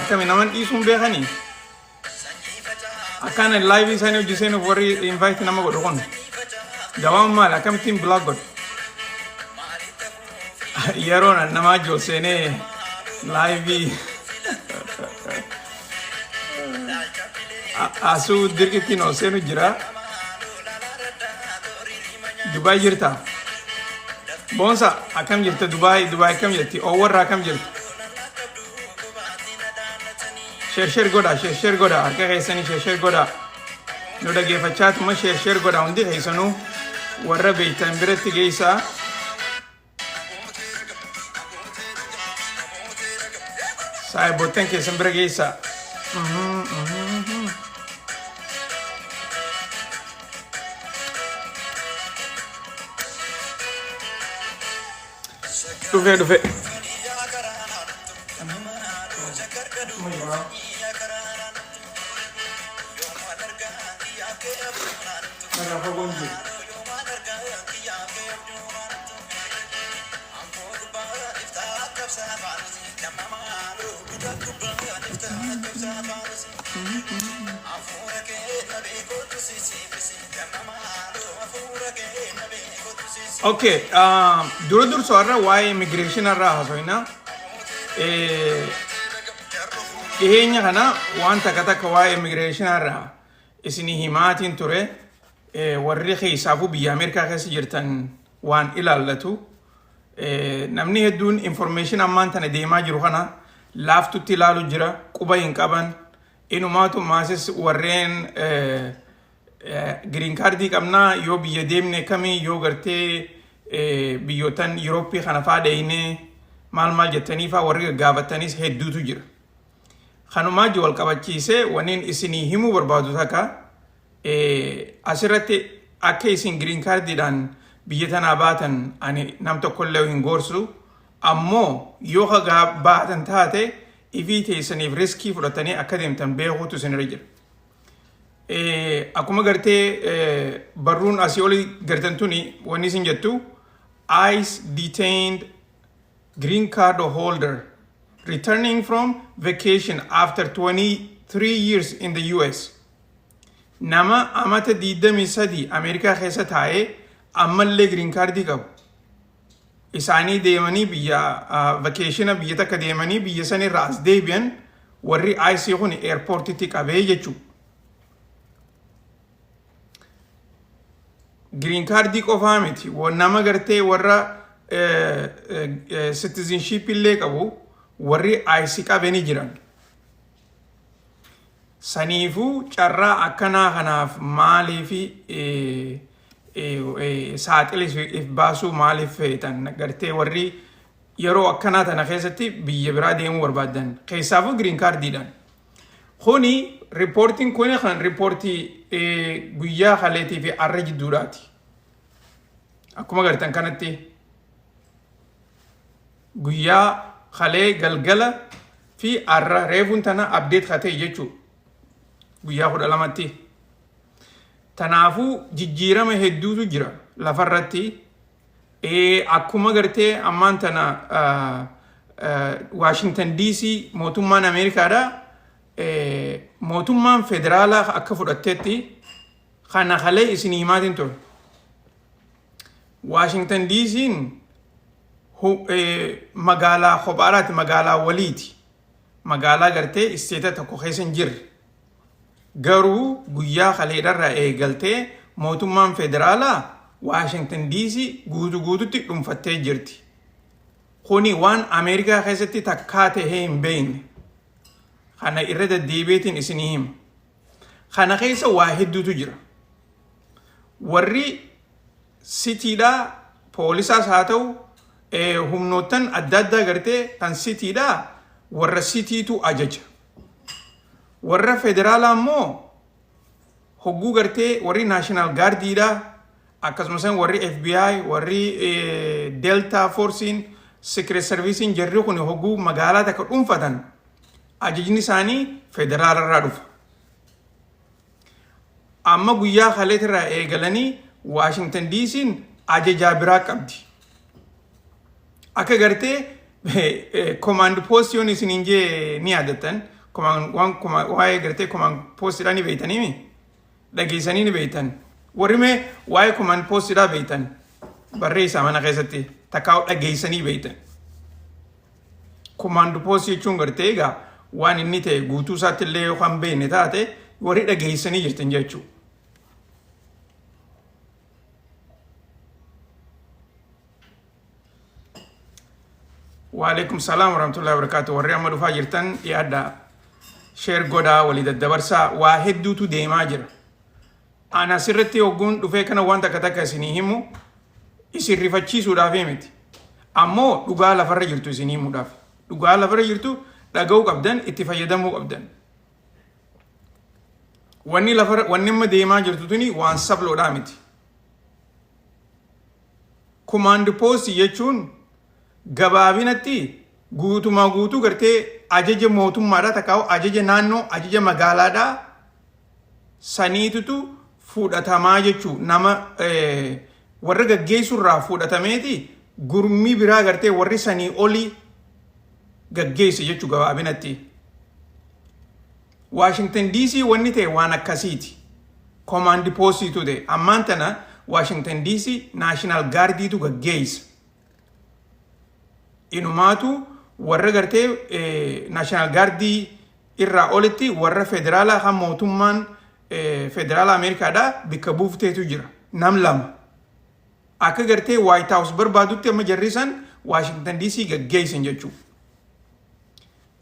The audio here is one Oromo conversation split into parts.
akkami naman dhiisuun beekanii? Akkaan live isaanii hojii seenuuf warri invite nama godhu kun. Dawaan maali? Akkamittiin block godhu? Yeroon namaa jiru seenee live asuu dirqittiin ol seenu jira. Dubaay jirta? Boonsa, akkam jirta Dubaay? Dubaay akkam jirti? Oowwarraa akkam jirti? Share share godha, share share godha, harka keessanii share share godha. Nu dhageeffachaatuma share share godha, hundi keessanuu warra beektan biratti geessaa. Saahiboottan keessan bira geessaa. Dhufee dhufee. Narraa fagoon jiru. Okay, dura dursoo har'a waa'ee immigration irraa haasofna. Dhiheenya kana waan takka takka waa'ee immigration irraa isinii himaatiin ture. Warri keessaafuu biyya Ameerikaa keessa jirtan waan ilaallatu. Namni hedduun information ammaan tana deemaa jiru kana laaftutti ilaalu jira, quba hin qaban. Inumaatu maasis warreen green cardii qabnaa, yoo biyya deemne kamii, yoo gartee biyyootan Yurooppii kana faa dheeynee maal maal jettanii faa warri gaggaafataniis hedduutu jira. Kanumaa wal qabachiisee wanniin isinii himuu barbaadu takka, asirratti akka isin green cardiidhaan biyya tanaa baatan ani nam tokkollee hin gorsu. Ammoo yoo hagaa baatan taate, ifii teessaniif riskii fudhatanii akka deemtan beekuutu isinirra jira. Akkuma gartee barruun asii oli gartan tuni wanni isin jettu, "ICE detained green card holder returning from vacation after 23 years in the US." Nama amata 23 Ameerikaa keessa taa'ee ammallee green cardii qabu. Isaanii deemanii biyya vacation biyya takka deemanii biyya sanirraa as deebi'an, warri ICE kun airportitti qabee jechuudha. Green cardii qofaa miti, nama gartee warra citizenship illee qabu warri ICE qabee ni jiran. Saniifuu carraa akkanaa kanaaf maaliif saaxila if baasuu maaliif feetan? Gartee warri yeroo akkanaa tana keessatti biyya biraa deemuu barbaadan, keessaafuu green cardiidhaan. Kuni reportiin kuni kan reportii guyyaa kaleetii fi arra jidduudhaati. Akkuma gartan kanatti guyyaa kalee galgala fi arra reefuun tana update haa ta'e jechuudha. Guyyaa 12tti. Tanaafuu jijjiirama hedduutu jira lafarratti. Akkuma gartee ammaan tana Washington DC mootummaan Ameerikaadha. Mootummaan federaalaa akka fudhatteetti kana kalee isin himaatiin ture. Washington DC'n magaalaa kophaadhaati, magaalaa waliiti. Magaalaa gartee stateta tokko keessa hin jirre. Garuu guyyaa kaleedharraa eegaltee mootummaan federaalaa Washington DC guutuu guututti dhuunfattee jirti. Kuni waan Ameerikaa keessatti takkaa tahee hin beekne. Kana irra deddeebiitiin isinii hima. Kana keessa waa hedduutu jira. Warri citydhaa poolisaas haa ta'u, humnoottan adda addaa gartee kan citydhaa warra citytu ajaja. Warra federaalaa immoo hogguu gartee warri National Guardiidhaa, akkasumas warri FBI, warri Delta Forceiin, Secret Serviceiin, jarri kun hogguu magaalaa takka dhuunfatan ajajni isaanii federaalarraa dhufa. Amma guyyaa kaleetirraa eegalanii Washington DC'n ajajaa biraa qabdi. Akka gartee command post yoon isiniin jee ni yaadattan. Command waan waa'ee gartee command postiidhaa ni beeytaniimi? Dhageessanii ni beeytan. Warri mee waa'ee command postiidhaa beeytan barreessaa mana keessatti takkaa dhageessanii beeytan. Command post jechuun gartee egaa waan inni ta'e guutuu isaatti illee yoo kan beekne taate warri dhageessanii jirtan jechuudha. Waalaikum salaam warahmatullahi wabarakatuh. Warri amma dhufaa jirtan dhiyaadhaa. Share godhaa walii daddabarsaa waa hedduutu deemaa jira. Ana asirratti hogguun dhufee kana waan takka takka isinii himu isin rifachiisuudhaaf miti. Ammoo dhugaa lafarra jirtu isinii himuudhaaf. Dhugaa lafarra jirtu dhaga'uu qabdan itti fayyadamuu qabdan. Wanni lafarra wanni amma deemaa jirtu tuni waan sabloodhaa miti. Command post jechuun gabaabinatti guutumaa guutuu gartee ajaja mootummaadhaa takkaa'u ajaja naannoo ajaja magaalaadhaa saniitutu fudhatamaa jechuu nama warra gaggeessurraa fudhatameeti gurmii biraa gartee warri sanii olii gaggeesse jechuu gabaabinatti. Washington DC wanni ta'e waan akkasiiti. Command postiitu ta'e. Ammaan tana Washington DC National Guardiitu gaggeessa. Inumaatu warra gartee National Guardii irraa olitti warra federaalaa kan mootummaan federaala Ameerikaadhaa bikka buufteetu jira. Nam lama. Akka gartee White House barbaadutti amma jarri san Washington DC gaggeessan jechuudha.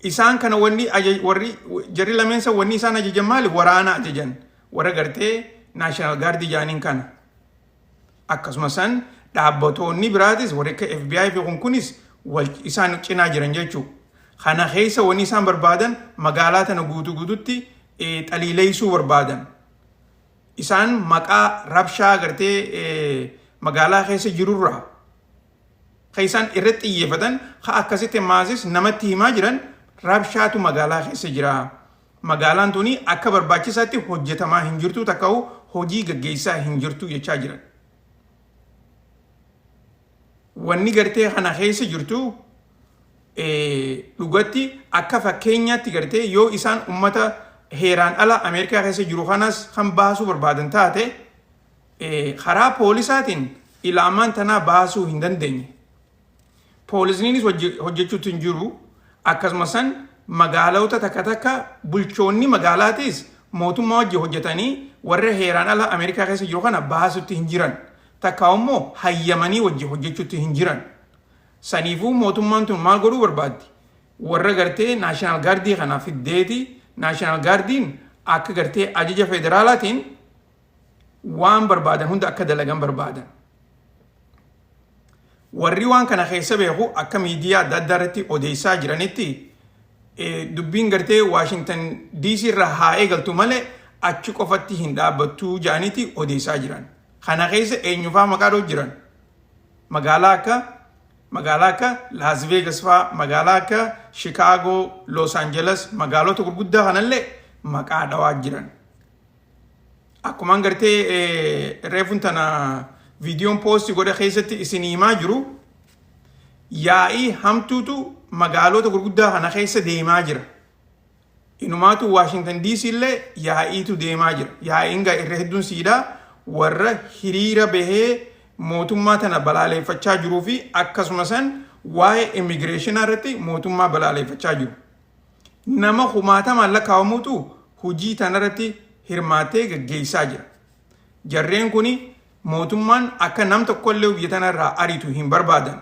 Isaan kana wanni warri jarri lameen san wanni isaan ajajan maali? Waraana ajajan. Warra gartee National Guard jaaniin kana. Akkasuma san dhaabbatoonni biraatis warri akka FBI fi kun kunis wal isaan cinaa jiran jechuudha. Kana keessa wanni isaan barbaadan magaalaa tana guutuu guututti xaliileessuu barbaadan. Isaan maqaa rabshaa gartee magaalaa keessa jirurraa kan isaan irratti xiyyeeffatan ha akkasitti maasis namatti himaa jiran rabshaatu magaalaa keessa jira. Magaalaan tuni akka barbaachisaatti hojjetamaa hin jirtu takka'u hojii gaggeessaa hin jirtu jechaa jiran. Wanni gartee kana keessa jirtu dhugatti akka fakkeenyaatti gartee yoo isaan ummata heeraan ala Ameerikaa keessa jiru kanas kan baasuu barbaadan taate karaa poolisaatiin ilaamaan tanaa baasuu hin dandeenye. Poolisniinis hojjechuutti hin jiru. Akkasuma san magaalota takka takka bulchoonni magaalaatis mootummaa wajji hojjetanii warra heeraan ala Ameerikaa keessa jiru kana baasutti hin jiran. Takka immoo hayyamanii wajji hojjechuutti hin jiran. Saniifuu mootummaan tun maal godhuu barbaaddi? Warra gartee National Guardii kana fiddeeti National Guardiin akka gartee ajaja federaalaatiin waan barbaadan hunda akka dalagan barbaadan. Warri waan kana keessa beeku akka miidiyaa adda addaa irratti odeessaa jiranitti dubbiin gartee Washington DC irraa haa eegaltu malee achi qofatti hin dhaabbattuu jedhaniiti odeessaa jiran. Kana keessa eenyufaa maqaa dhoo jiran? Magaalaa akka Las Vegas faa, magaalaa akka Chicago, Los Angeles, magaalota gurguddaa kanallee maqaa dhawaa jiran. Akkumaan gartee reefun tana viidiyoon post godhe keessatti isin himaa jiru yaa'ii hamtuutu magaalota gurguddaa kana keessa deemaa jira. Inumaatu Washington DC illee yaa'iitu deemaa jira. Yaa'iin gaa irra hedduun siidhaa warra hiriira bahee mootummaa tana balaaleeffachaa jiruu fi akkasuma san waa'ee immigireeshinaa irratti mootummaa balaaleeffachaa jiru. Nama kumaatamaan lakkaa'amutu hojii tanarratti hirmaatee gaggeessaa jira. Jarreen kuni mootummaan akka nam tokkollee biyya tanarraa ariitu hin barbaadan.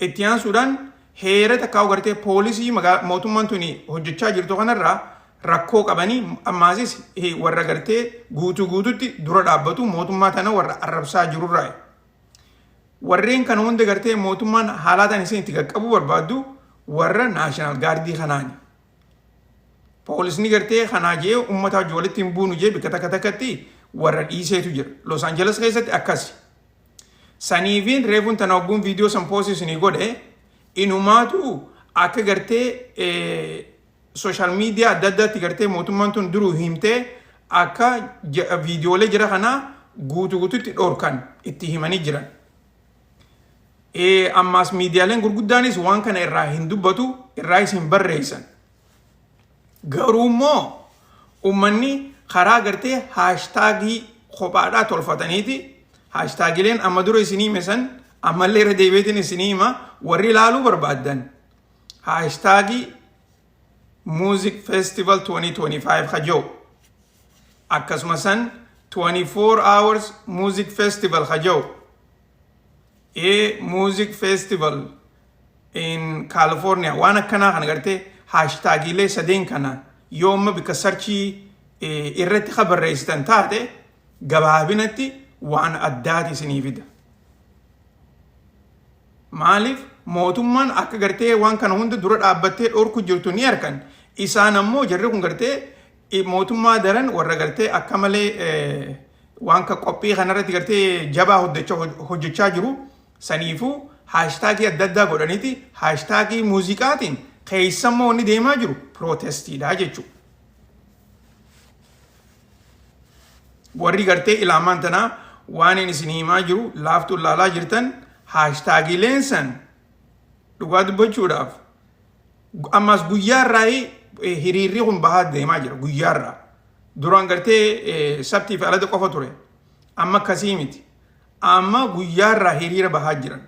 Itti aansuudhaan heera takkaa gartee poolisii mootummaan tuni hojjechaa jirtu kanarraa rakkoo qabanii ammaasis warra gartee guutuu guututti dura dhaabbatu mootummaa tana warra arrabsaa jirurraa. Warreen kana hunda gartee mootummaan haalaataan isin itti qaqqabuu barbaaddu warra National Guardii kanaani. Poolisni gartee kanaa jee uummata wajjin walitti hin buunu jee bakka takka takkatti warra dhiiseetu jira. Los Angeles keessatti akkasi. Saniifiin reefuun tana hogguun viidiyoo san post isinii godhe inumaatu akka gartee social media adda addaatti gartee mootummaan tun duruu himtee akka viidiyoolee jira kanaa guutuu guututti dhorkan itti himanii jiran. Ammaas miidiyaaleen gurguddaanis waan kana irraa hin dubbatu irraa isin barreessan. Garuu immoo ummanni karaa gartee haashtaagii kophaadhaa tolfataniiti haashtaagileen amma dura isinii hime san ammallee irra deebi'eetiin isinii hima warri ilaaluu barbaaddan haashtaagii Music Festival 2025 kajoo akkasuma san 24 Hours Music Festival kajoo A Music Festival in California waan akkanaa kana gartee haashtaagiilee sadeen kana yoo amma bikka sarchii irratti ka barreessitan taate gabaabinatti waan addaati isinii fida. Maaliif mootummaan akka gartee waan kana hunda dura dhaabbattee dhorku jirtu ni arkan. Isaan ammoo jarri kun gartee mootummaa daran warra gartee akka malee waan ka qophii kanarratti gartee jabaa hojjechaa jiru. Saniifuu haashtaagii adda addaa godhaniiti haashtaagii muuziqaatiin keessammoo wanni deemaa jiru pirootestiidha jechuudha. Warri gartee ilaamaan tanaa waan inni isin himaa jiru laaftuu ilaalaa jirtan haashtaagiileen san dhugaa dubbachuudhaaf ammas guyyaarraa hiriirri kun bahaa deemaa jira guyyaarraa. Duraan gartee sabtii fi alada qofa ture. Amma akkasii miti. Amma guyyaarraa hiriira bahaa jiran.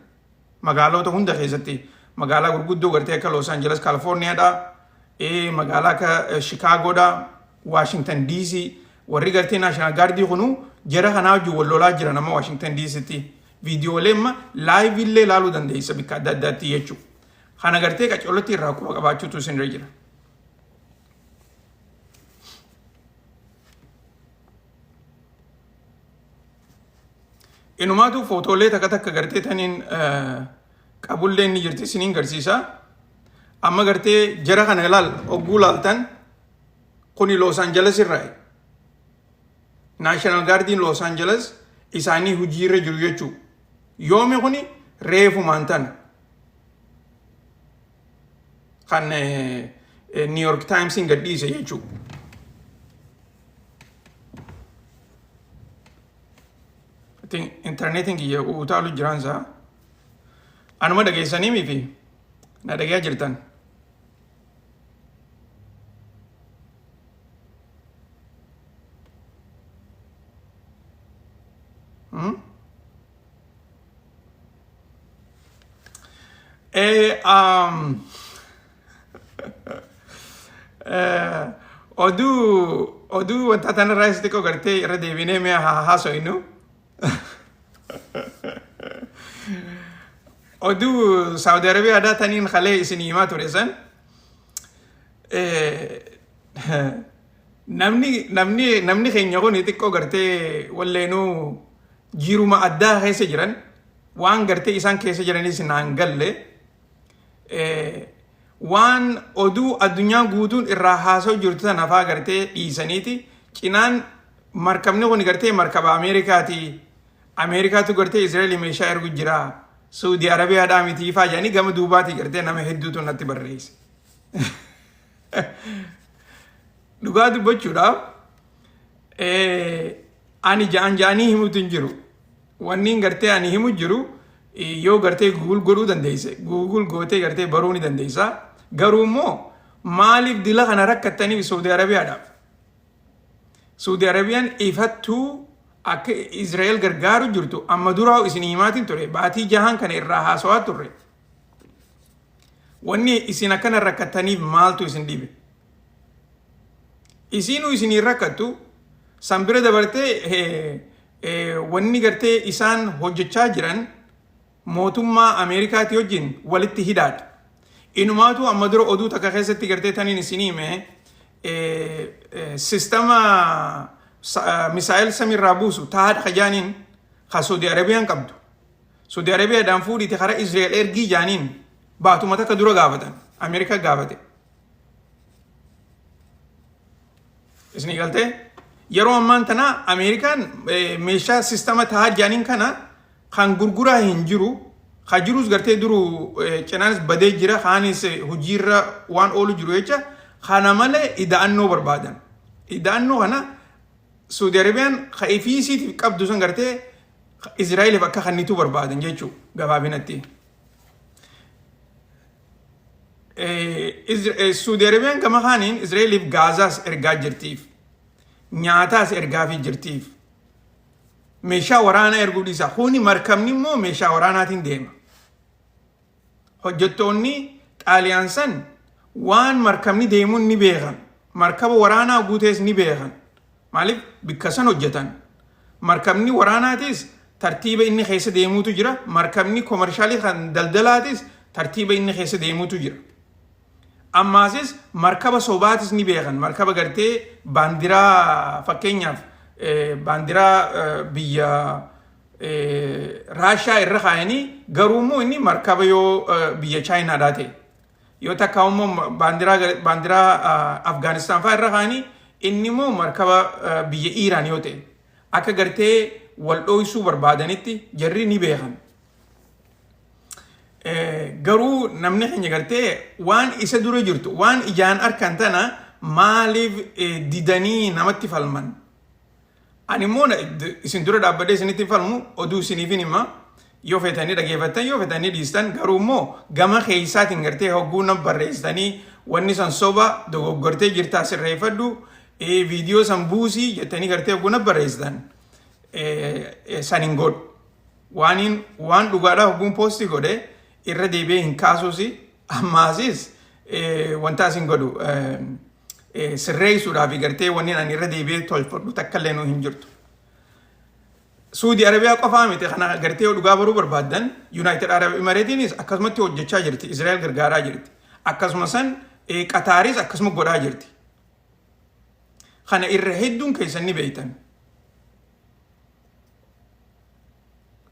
Magaalota hunda keessatti magaalaa gurguddoo gartee akka Los Angeles Californiyaadha. Magaalaa akka Chicagoodha. Washington DC warri gartee National Guard kunu jara kanaa wajjin wal lolaa jiran amma Washington DCtti. Viidiyoolee amma live illee ilaaluu dandeessa bakka adda addaatti jechuudha. Kana gartee qacollotti irraa quba qabaachuutu isinirra jira. Inumaatu footoolee takka takka gartee taniin qabullee ni jirti isiniin garsiisa. Amma gartee jara kana ilaal ogguu laaltan kuni Los Angeles irraa. National Guardiin Los Angeles isaanii hojiirra jiru jechuudha. Yoomi kuni reefumaan tana. Kan New York Timesiin gadhiise jechuudha. Intarneetiin kiyya utaalu jiraansaa. Anuma dhageessanii miti na dhagayaa jirtan. Oduu wanta tanarraa isa xiqqoo gartee irra deebinee mee haa haasofnu. Oduu Saudi Arabiyaadhaa taniin kalee isin himaa ture san namni keenya kun xiqqoo gartee walleenuu jiruma addaa keessa jiran waan gartee isaan keessa jiranis naan galle waan oduu addunyaan guutuun irraa haasa'u jirtu tana faa gartee dhiisaniiti cinaan markabni kun gartee markaba Ameerikaati. Ameerikaatu gartee Israa'el meeshaa ergu jira. Saudi Arabiyaadhaa miti faa jedhanii gama duubaati gartee nama hedduutu natti barreesse. Dhugaa dubbachuudhaaf ani ja'an ja'anii himutu hin jiru. Wanni gartee ani himu jiru yoo gartee Google godhuu dandeesse Google gootee gartee baruu ni dandeessa. Garuu immoo maaliif dila kana rakkattaniif Saudi Arabiyaadhaaf? Saudi Arabiyaan ifattuu akka Israa'el gargaaru jirtu amma duraa isin himaatiin ture baatii jahaan kana irraa haasawaa turre. Wanni isin akkana rakkattaniif maaltu isin dhibe? Isinuu isin rakkattu san bira dabartee wanni gartee isaan hojjechaa jiran mootummaa Ameerikaati wajjin walitti hidhaadha. Inumaatu amma dura oduu takka keessatti gartee taniin isin hime sistama misaa'el samiirraa buusu tahaadha kajaaniin ka Saudi Arabiyaan qabdu. Saudi Arabiyaadhaan fuudhiiti karaa Israa'el ergii jaaniin baatuma takka dura gaafatan. Ameerikaa gaafate. Isin galtee yeroo ammaan tana Ameerikaan meeshaa sistama tahaa jaaniin kana kan gurguraa hin jiru. Ka jirus gartee duru cinaanis badee jira kaanis hojiirra waan oolu jiru jecha kana malee ida'annoo barbaadan. Ida'annoo kana Saudi Arabiyaan ka ifii isiitiif qabdu san gartee Israa'eliif akka kennitu barbaadan jechuudha gabaabinatti. Suudi Arabiyaan gama kaaniin Israa'eliif Gaazaas ergaa jirtiif. Nyaataas ergaafii jirtiif. Meeshaa waraanaa erguu dhiisa. Kuni markabni immoo meeshaa waraanaatiin deema. Hojjettoonni Xaaliyaan san waan markabni deemuun ni beekan. Markaba waraanaa guutees ni beekan. Maaliif bikka san hojjetan. Markabni waraanaatis tartiiba inni keessa deemuutu jira. Markabni komershalii kan daldalaatis tartiiba inni keessa deemuutu jira. Ammaasis markaba sobaatis ni beekan. Markaba gartee baandiraa, fakkeenyaaf baandiraa biyya Raashaa irra kaayanii, garuu immoo inni markaba yoo biyya Chaayinaadhaa ta'e, yoo takka immoo baandiraa Afgaanistaan fa'aa irra kaayanii, inni immoo markaba biyya Iiraan yoo ta'e, akka gartee wal dhooysuu barbaadanitti jarri ni beekan. Garuu namni keenya gartee waan isa dura jirtu, waan ijaan arkan tana maaliif didanii namatti falman? Ani immoo isin dura dhaabbadhee isinitti hin falmu, oduu isiniifin hima. Yoo feetanii dhageeffattan, yoo feetanii dhiistan, garuu immoo gama keessaatiin gartee hogguu nama barreessitanii wanni san soba, dogoggortee jirtaa, sirreeffadhu, viidiyoo san buusii jettanii gartee hogguu nama barreessitan san hin godhu. Waaniin waan dhugaadhaa hogguun poostii godhe irra deebi'ee hin kaasuusi, ammaasis wanta asin godhu sirreessuudhaaf gartee wanni ani irra deebi'ee tolfadhu takka illee nuu hin jirtu. Suudi Arabiyaa qofaa miti, kana gartee yoo dhugaa baruu barbaaddan United Arab Emiratesiinis akkasumatti hojjechaa jirti, Israa'el gargaaraa jirti. Akkasuma san Qataaris akkasuma godhaa jirti. Kana irra hedduun keessan ni beektan.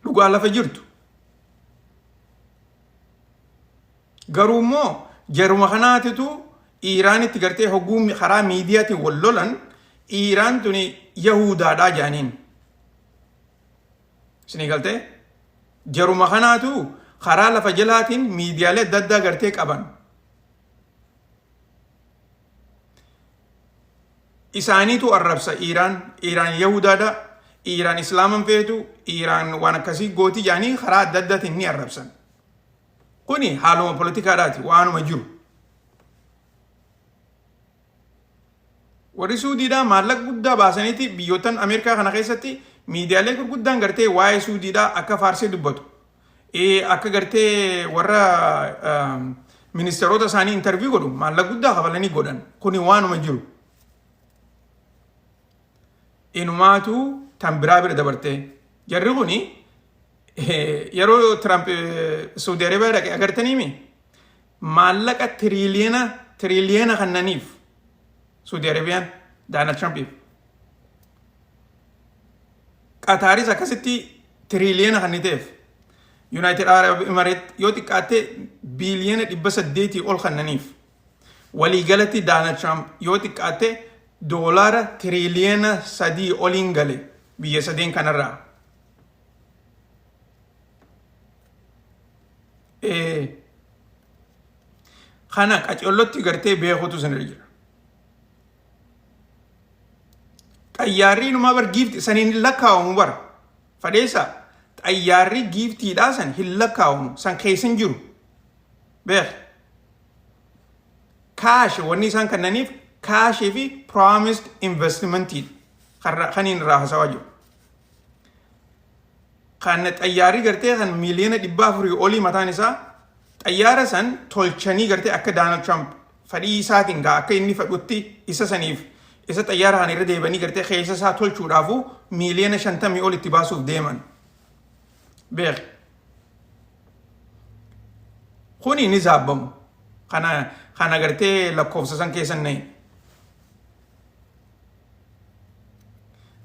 Dhugaa lafa jirtu. Garuu immoo jaruma kanaatitu Iiraanitti gartee hogguu karaa miidiyaatiin wal lolan, Iiraan tuni Yahudaadhaa jaaniin. Isinii galtee? Jaruma kanaatu karaa lafa jalaatiin miidiyaalee adda addaa gartee qaban. Isaaniitu arrabsa Iiraan, Iiraan Yahudaadha, Iiraan Islaaman feetu, Iiraan waan akkasii gooti jaanii karaa adda addaatiin ni arrabsan. Kuni haaluma poolitikaadhaati, waanuma jiru. Warri Suudiidhaa maallaqa guddaa baasaniiti biyyoottan Ameerikaa kana keessatti miidiyaalee gurguddaan gartee waa'ee Suudiidhaa akka faarsee dubbatu. Akka gartee warra ministeerota isaanii interview godhu maallaqa guddaa kafalanii godhan. Kuni waanuma jiru. Inumaatu tan biraa bira dabartee. Jarri kuni yeroo Tiraamp Saudi Arabiyaa dhaqe agartaniimi, maallaqa tiriiliyoona tiriiliyoona kannaniif Saudi Arabiyaan Daanald Tiraampiif. Qataaris akkasitti tiriiliyoona kanniteef. United Arab Emirates yoo xiqqaatte biiliyoona 800 ol kannaniif. Waliigalatti Daanald Tiraamp yoo xiqqaatte doolaara tiriiliyoona 3 oliin gale biyya sadeen kanarraa. Kana qacollotti gartee beekutu sanirra jira. Xayyaarri inumaa bar giifti saniin hin lakkaawamu bara. Fadheessa, xayyaarri giiftiidhaa san hin lakkaawamu, san keessa hin jiru. Beek. Cash wanni isaan kennaniif cashii fi promised investmentii kaniin irraa haasawaa jiru. Kan xayyaarri gartee kan miiliyoona 400 olii mataan isaa, xayyaara san tolchanii gartee akka Daanald Tiraamp fedhii isaatiin gaa akka inni fedhutti isa saniif isa xayyaara kana irra deebanii gartee keessa isaa tolchuudhaafu miiliyoona 50 ol itti baasuuf deeman. Beek. Kuni ni zaabbamu. Kana gartee lakkoofsa san keessa hin.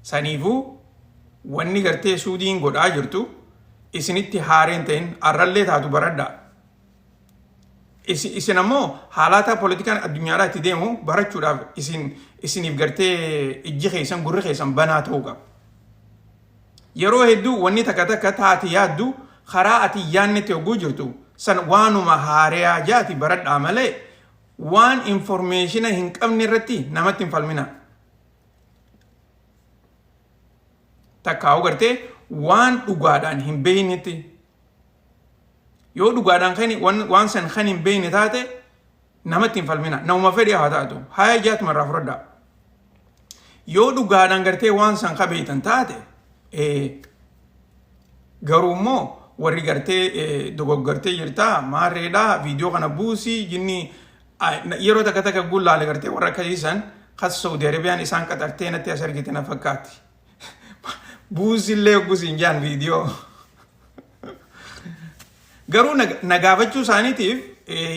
Saniifuu wanni gartee Suudiin godhaa jirtu isinitti haareen ta'in, arrallee taatu baradhaa. Isin ammoo haalata poolitikaan addunyaadhaa itti deemu barachuudhaaf isiniif gartee ijji keessan, gurri keessan banaa ta'uu qaba. Yeroo hedduu wanni takka takka taati yaaddu karaa ati yaannetti hogguu jirtu san waanuma haareyaa jaati baradhaa malee waan informationa hin qabne irratti namatti hin falmina. Takkaa'u gartee waan dhugaadhaan hin beeknetti, yoo dhugaadhaan kan waan san kan hin beekne taate Namatti hin falmina. Namuma fedhe haa taatu. Haya jaatuma irraa fudhadhaa. Yoo dhugaadhaan gartee waan san qabeeytan taate, garuu immoo warri gartee dogoggortee jirtaa maarreedhaa, viidiyoo kana buusii jinni yeroo takka takka gullaale gartee warra akkasii san kas Saudi Arabiyaan isaan qaxartee natti as argite na fakkaatti. Buusillee hoggus hin jaan viidiyoo. Garuu na gaafachuu isaaniitiif,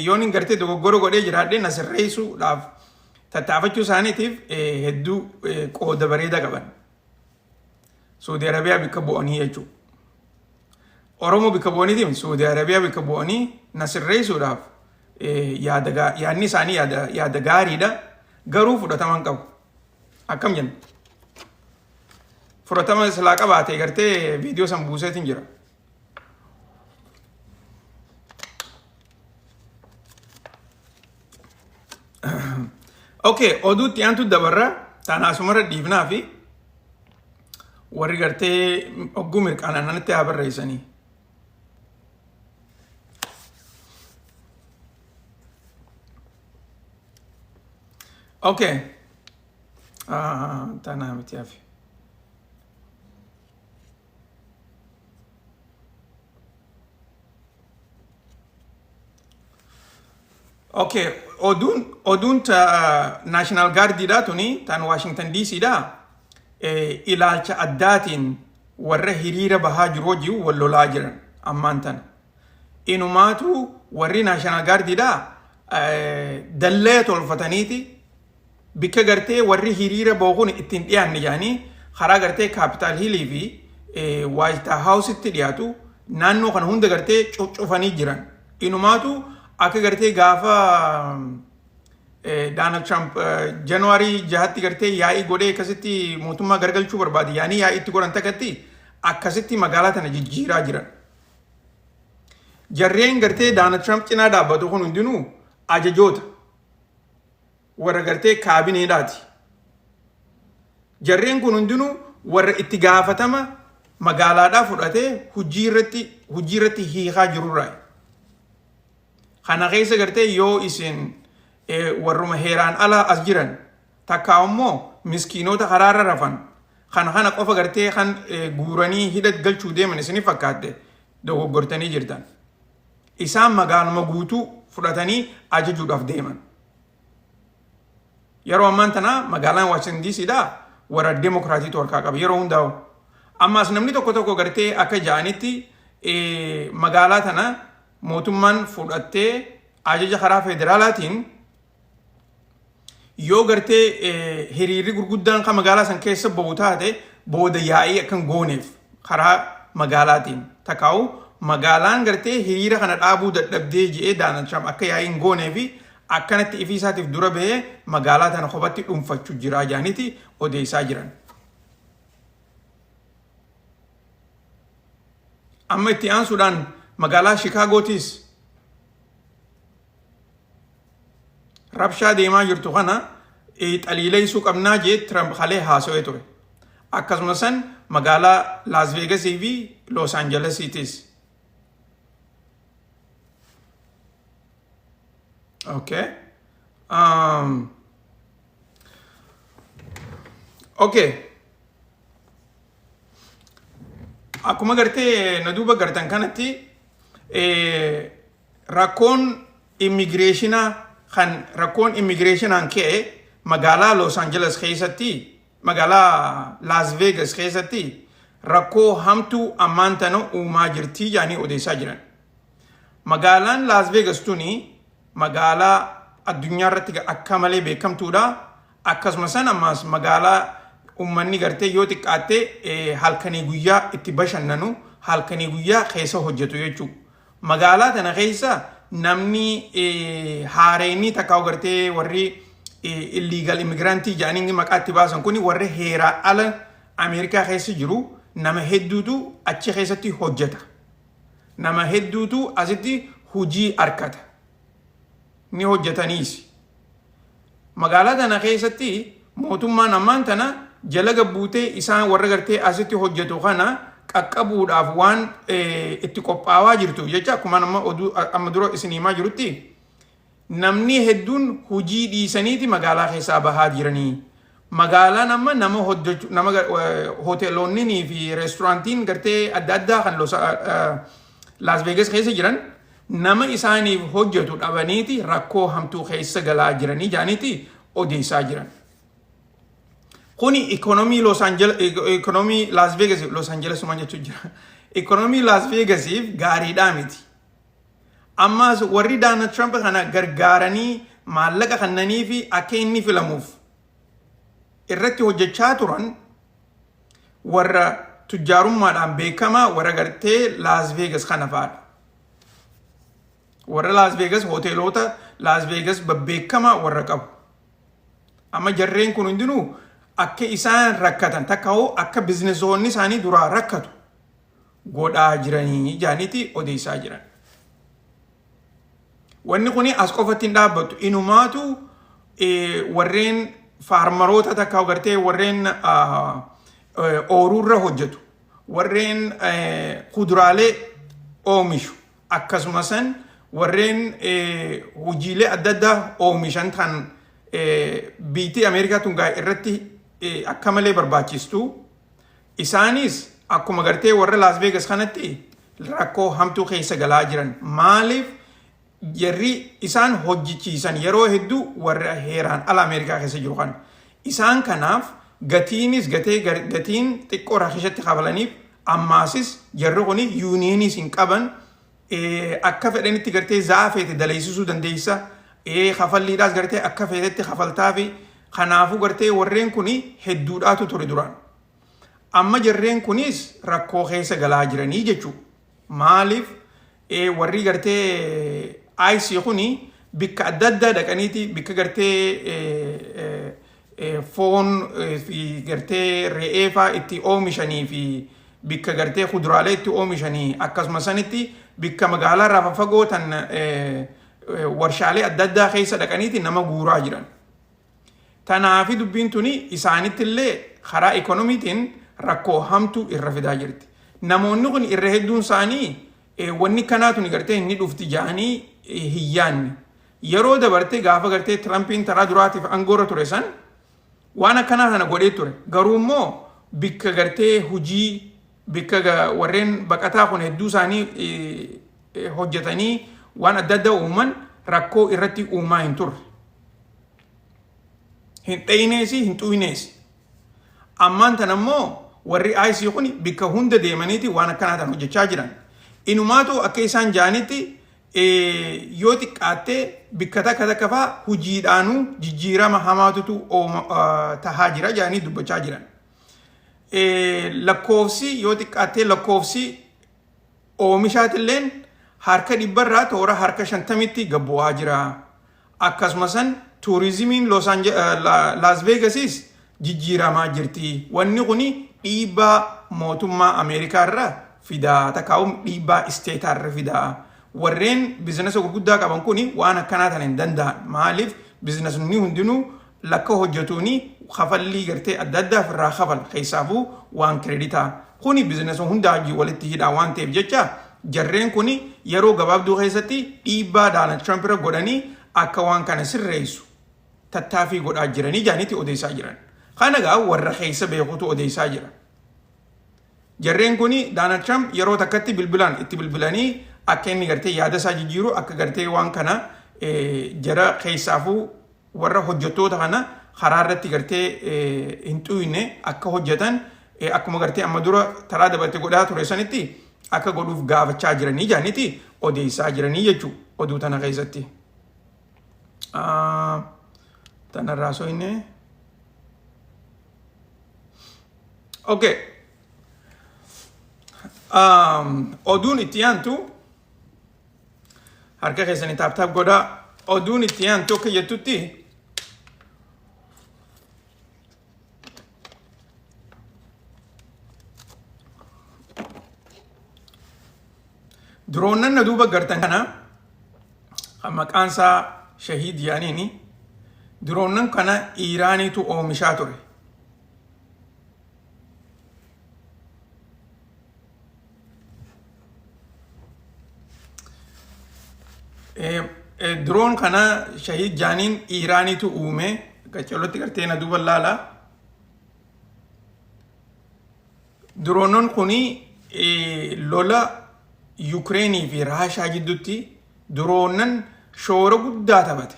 yoon hin gartee dogoggora godhee jiraadhee na sirreessuudhaaf tattaafachuu isaaniitiif hedduu qooda bareeda qaban. Saudi Arabiyaa bikka bu'anii jechuudha. Oromoo bikka bu'aniitiin Saudi Arabiyaa bikka bu'anii na sirreessuudhaaf yaadni isaanii yaada gaariidha. Garuu fudhatama hin qabu. Akkam jenna? Fudhatama silaa qabaate gartee viidiyoo san buuseetiin jira. Okay, oduutti aantu dabarra. Taana asumarra dhiifnaa fi warri gartee ogguu mirqaanaan natti haa barreessanii. Okay. Tanaa miti hafe. Okay, oduun ta National Guardiidha tuni, tan Washington DC dha. Ilaalcha addaatiin warra hiriira bahaa jiru wajjin wal lolaa jiran ammaan tana. Inumaatu warri National Guardiidha dallee tolfataniiti bikka gartee warri hiriira bahu kun ittiin dhiyaanne jedhanii karaa gartee Capitol Hillii fi White Houseitti dhiyaatu naannoo kana hunda gartee cuccufanii jiran. Inumaatu akka gartee gaafa Donald Trump January 6tti gartee yaa'ii godhee akkasitti mootummaa gargalchuu barbaade yaanii yaa'ii itti godhan takkatti akkasitti magaalaa tana jijjiiraa jiran. Jarreen gartee Donald Trump cinaa dhaabbatu kun hundinuu ajajoota warra gartee kaabineedhaati. Jarreen kun hundinuu warra itti gaafatama magaalaadhaa fudhatee hojii irratti hiikaa jirurraa. Kana keessa gartee yoo isin warruma heeraan ala as jiran takkaa immoo miskiinota karaarra rafan kana kana qofa gartee kan guuranii hidha galchuu deeman isini fakkaatte, dogoggortanii jirtan. Isaan magaaluma guutuu fudhatanii ajajuudhaaf deeman. Yeroo ammaan tana magaalaan Washington DC dha warra Demokiraatiitu harkaa qaba yeroo hundaa'u. Ammaas namni tokko tokko gartee akka ja'anitti magaalaa tana mootummaan fudhattee ajaja karaa federaalaatiin yoo gartee hiriirri gurguddaan kan magaalaa san keessa bahu taate booda yaa'ii akka hin gooneef karaa magaalaatiin takkaa'u magaalaan gartee hiriira kana dhaabuu dadhabdee je'ee Donald Trump akka yaa'ii hin goonee fi akkanatti ifii isaatiif dura bahee magaalaa tana kophatti dhuunfachuu jiraa jaaniiti odeessaa jiran. Amma itti aansuudhaan magaalaa Shikaagootis rabshaa deemaa jirtu kana xaliileessuu qabnaa jee Trump kalee haasawee ture. Akkasuma san magaalaa Las Vegasii fi Los Angelesiitis. Okay. Okay. Akkuma gartee na duuba gartan kanatti, rakkoon immigireeshinaa kan rakkoon immigireeshinaan ka'e magaalaa Los Angeles keessatti, magaalaa Las Vegas keessatti rakkoo hamtuu ammaan tana uumaa jirtii jedhanii odeessaa jiran. Magaalaan Las Vegas tuni magaalaa addunyaa irratti akka malee beekamtuudha. Akkasuma san ammaas magaalaa uummanni gartee yoo xiqqaatte halkanii guyyaa itti bashannanu, halkanii guyyaa keessa hojjetu jechuudha. Magaalaa tana keessa namni haareenii takkaa gartee warri illegal immigrantii jedhanii maqaa itti baasan kuni, warri heeraa ala Ameerikaa keessa jiru, nama hedduutu achi keessatti hojjeta. Nama hedduutu asitti hojii argata. Ni hojjetaniis. Magaalaa tana keessatti mootummaan ammaan tana jala gabbuutee isaan warra gartee asitti hojjetu kana qaqqabuudhaaf waan itti qophaawaa jirtu jecha, akkuma amma oduu amma dura isin himaa jirutti. Namni hedduun hojii dhiisaniiti magaalaa keessaa bahaa jiranii. Magaalaan amma nama hojjechu nama hoteelonni fi reesturaantiin gartee adda addaa kan Las Vegas keessa jiran nama isaaniif hojjetu dhabaniiti rakkoo hamtuu keessa galaa jiranii jaaniiti odeessaa jiran. Kuni ikonomii Los Angeles, ikonomii Las Vegas, Los Angeles uma jechuun jira. Ikonomii Las Vegasiif gaariidhaa miti. Ammaas warri Donald Trump kana gargaaranii maallaqa kennanii fi akka inni filamuuf irratti hojjechaa turan warra tujjaarummaadhaan beekamaa warra gartee Las Vegas kana fa'aadha. Warra Las Vegas hoteelota Las Vegas babbeekamaa warra qabu. Amma jarreen kun hundinuu akka isaan rakkatan takka hoo akka biznesoonni isaanii duraa rakkatu godhaa jiranii jaaniiti odeessaa jiran. Wanni kun as qofatti hin dhaabbattu. Inumaatu warreen farmeroota takka gartee warreen ooruurra hojjetu, warreen kuduraalee oomishu, akkasuma san warreen hojiilee adda addaa oomishan kan biitii Ameerikaa tun irratti akka malee barbaachistu. Isaanis akkuma gartee warra Las Vegas kanatti rakkoo hamtuu keessa galaa jiran. Maaliif jarri isaan hojjechiisan yeroo hedduu warra heeraan ala Ameerikaa keessa jiru kana. Isaan kanaaf gatiinis gatee gatiin xiqqoo rakishatti kafalaniif, ammaasis jarri kuni unioniis hin qaban, akka fedhanitti gartee za'a feete daleessisuu dandeessa, kafalliidhaas gartee akka feetetti kafaltaafi. Kanaafuu gartee warreen kuni hedduudhaatu ture duraan. Amma jarreen kunis rakkoo keessa galaa jiranii jechuudha. Maaliif warri gartee ICE kuni bikka adda addaa dhaqaniiti bikka gartee foon fi gartee re'ee faa itti oomishanii fi bikka gartee kuduraalee itti oomishanii, akkasuma sanitti bikka magaalaa irraa faffagoo tan warshaalee adda addaa keessa dhaqaniiti nama guuraa jiran. Tanaafi dubbiin tuni isaanitti illee karaa ikonomiitiin rakkoo hamtuu irra fidaa jirti. Namoonni kun irra hedduun isaanii wanni kanaa tuni gartee inni dhufti ja'anii hin yaanne. Yeroo dabarte gaafa gartee Trumpiin taraa duraatiif aangoorra ture san waan akkanaa kana godhee ture. Garuu immoo bikka gartee hojii bikka warreen baqataa kun hedduu isaanii hojjetanii waan adda addaa uuman rakkoo irratti uumaa hin turre. Hin dheeyneesi, hin xuyneesi. Ammaan tan ammoo warri ICE kun bikka hunda deemaniiti waan akkanaa tan hojjechaa jiran. Inumaatu akka isaan jaanitti yoo xiqqaattee bikka takka takka faa hojiidhaanuu jijjiirama hamaatutu tahaa jira jedhanii dubbachaa jiran. Lakkoofsi yoo xiqqaattee lakkoofsi oomishaatilleen harka 100rraa toora harka 50tti gad bu'aa jira. Akkasuma san tuurizimiin Las Vegasis jijjiiramaa jirti. Wanni kuni dhiibbaa mootummaa Ameerikaa irra fidaa, takkaa'u dhiibbaa isteetaa irra fidaa. Warreen bizinasa gurguddaa qaban kuni waan akkanaa tana hin danda'an. Maaliif bizinasni hundinuu lakka hojjetuuni kafallii gartee adda addaa ofirraa kafala, keessaafuu waan creditaa. Kuni bizinasa hundaa wajjin walitti hidhaa waan ta'eef jecha jarreen kuni yeroo gabaabduu keessatti dhiibbaa Donald Trump irra godhanii akka waan kana sirreessu tattaaffii godhaa jiranii jaanitti odeessaa jiran. Kana gaa warra keessa beekutu odeessaa jira. Jarreen kuni Donald Trump yeroo takkatti bilbilaan itti bilbilanii akka inni gartee yaada isaa jijjiiru, akka gartee waan kana jara keessaafuu warra hojjettoota kana karaa irratti gartee hin xuyne akka hojjetan, akkuma gartee amma dura taraa dabarte godhaa ture sanitti akka godhuuf gaafachaa jiranii jaanitti odeessaa jiranii jechuu oduu tana keessatti. Tanarraa soyne. Okay. Oduun itti aantu, harka keessanii tap tap godhaa. Oduun itti aantu akka jettutti, droonnan na duuba gartan kana kan maqaan isaa Shahiid yaaniini, droonnan kana Iiraaniitu oomishaa ture. Drone kana Shahid Jaaniin Iiraaniitu uume. Qaccolotti gartee na duuba laala. Droonon kuni lola Yukireenii fi Raashaa jidduutti droonan shoora guddaa taphate.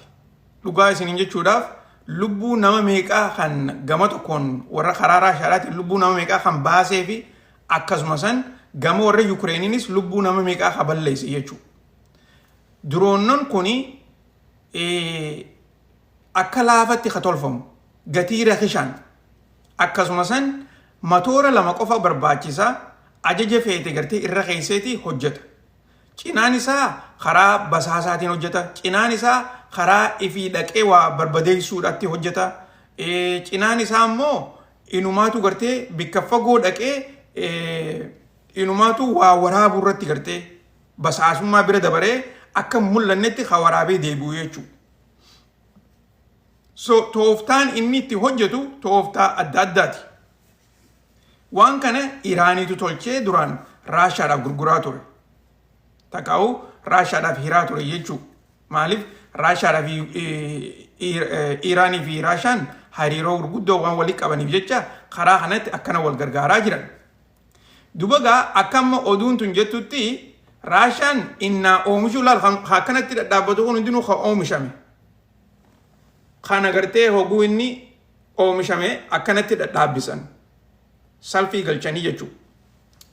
Dhugaa isiniin jechuudhaaf, lubbuu nama meeqaa kan gama tokkoon warra karaa Raashaadhaatiin lubbuu nama meeqaa kan baasee fi akkasuma san gama warra Yukireeniinis lubbuu nama meeqaa kan balleesse jechuudha. Droonon kuni akka laafatti ka tolfamu, gatii rakishaan, akkasuma san matoora lama qofa barbaachisa, ajaja feete gartee irra keesseeti hojjeta. Cinaan isaa karaa basaasaatiin hojjeta. Cinaan isaa karaa ifii dhaqee waa barbadeessuudhaatti hojjeta. Cinaan isaa immoo inumaatu gartee bikka fagoo dhaqee inumaatu waa waraabuu irratti gartee basaasummaa bira dabaree akka hin mul'annetti ka waraabee deebi'u jechuudha. So tooftaan inni itti hojjetu tooftaa adda addaati. Waan kana Iraaniitu tolchee duraan Raashaadhaaf gurguraa ture. Takaa'u Raashaadhaaf hiraa ture jechuudha. Maaliif Raashaadhaaf Iraanii fi Raashaan hariiroo gurguddoo waan walii qabaniif jecha karaa kanatti akkana wal gargaaraa jiran. Duba gaa akka amma oduun tun jettutti, Raashaan innaa oomishuu laal, kan akkanatti dhadhaabbatu kun hundinuu kan oomishame. Kana gartee hoguu inni oomishame akkanatti dhadhaabbisan. Salfii galchanii jechuudha.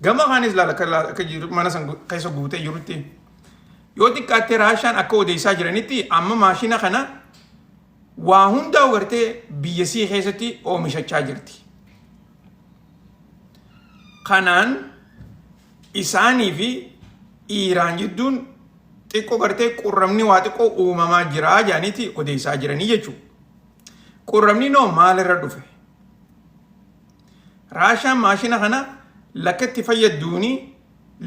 Gama kaanis laal, akka jiru mana san keessa guutee jirutti. Yoo xiqqaatte Raashaan akka odeessaa jiranitti amma maashina kana waa hundaa gartee biyya sii keessatti oomishachaa jirti. Kanaan isaanii fi Iiraan jidduun xiqqoo gartee qurramni waa xiqqoo uumamaa jira jedhaniiti odeessaa jiranii jechuudha. Qurramni noo maalirra dhufe? Raashaan maashina kana lakka itti fayyadduuni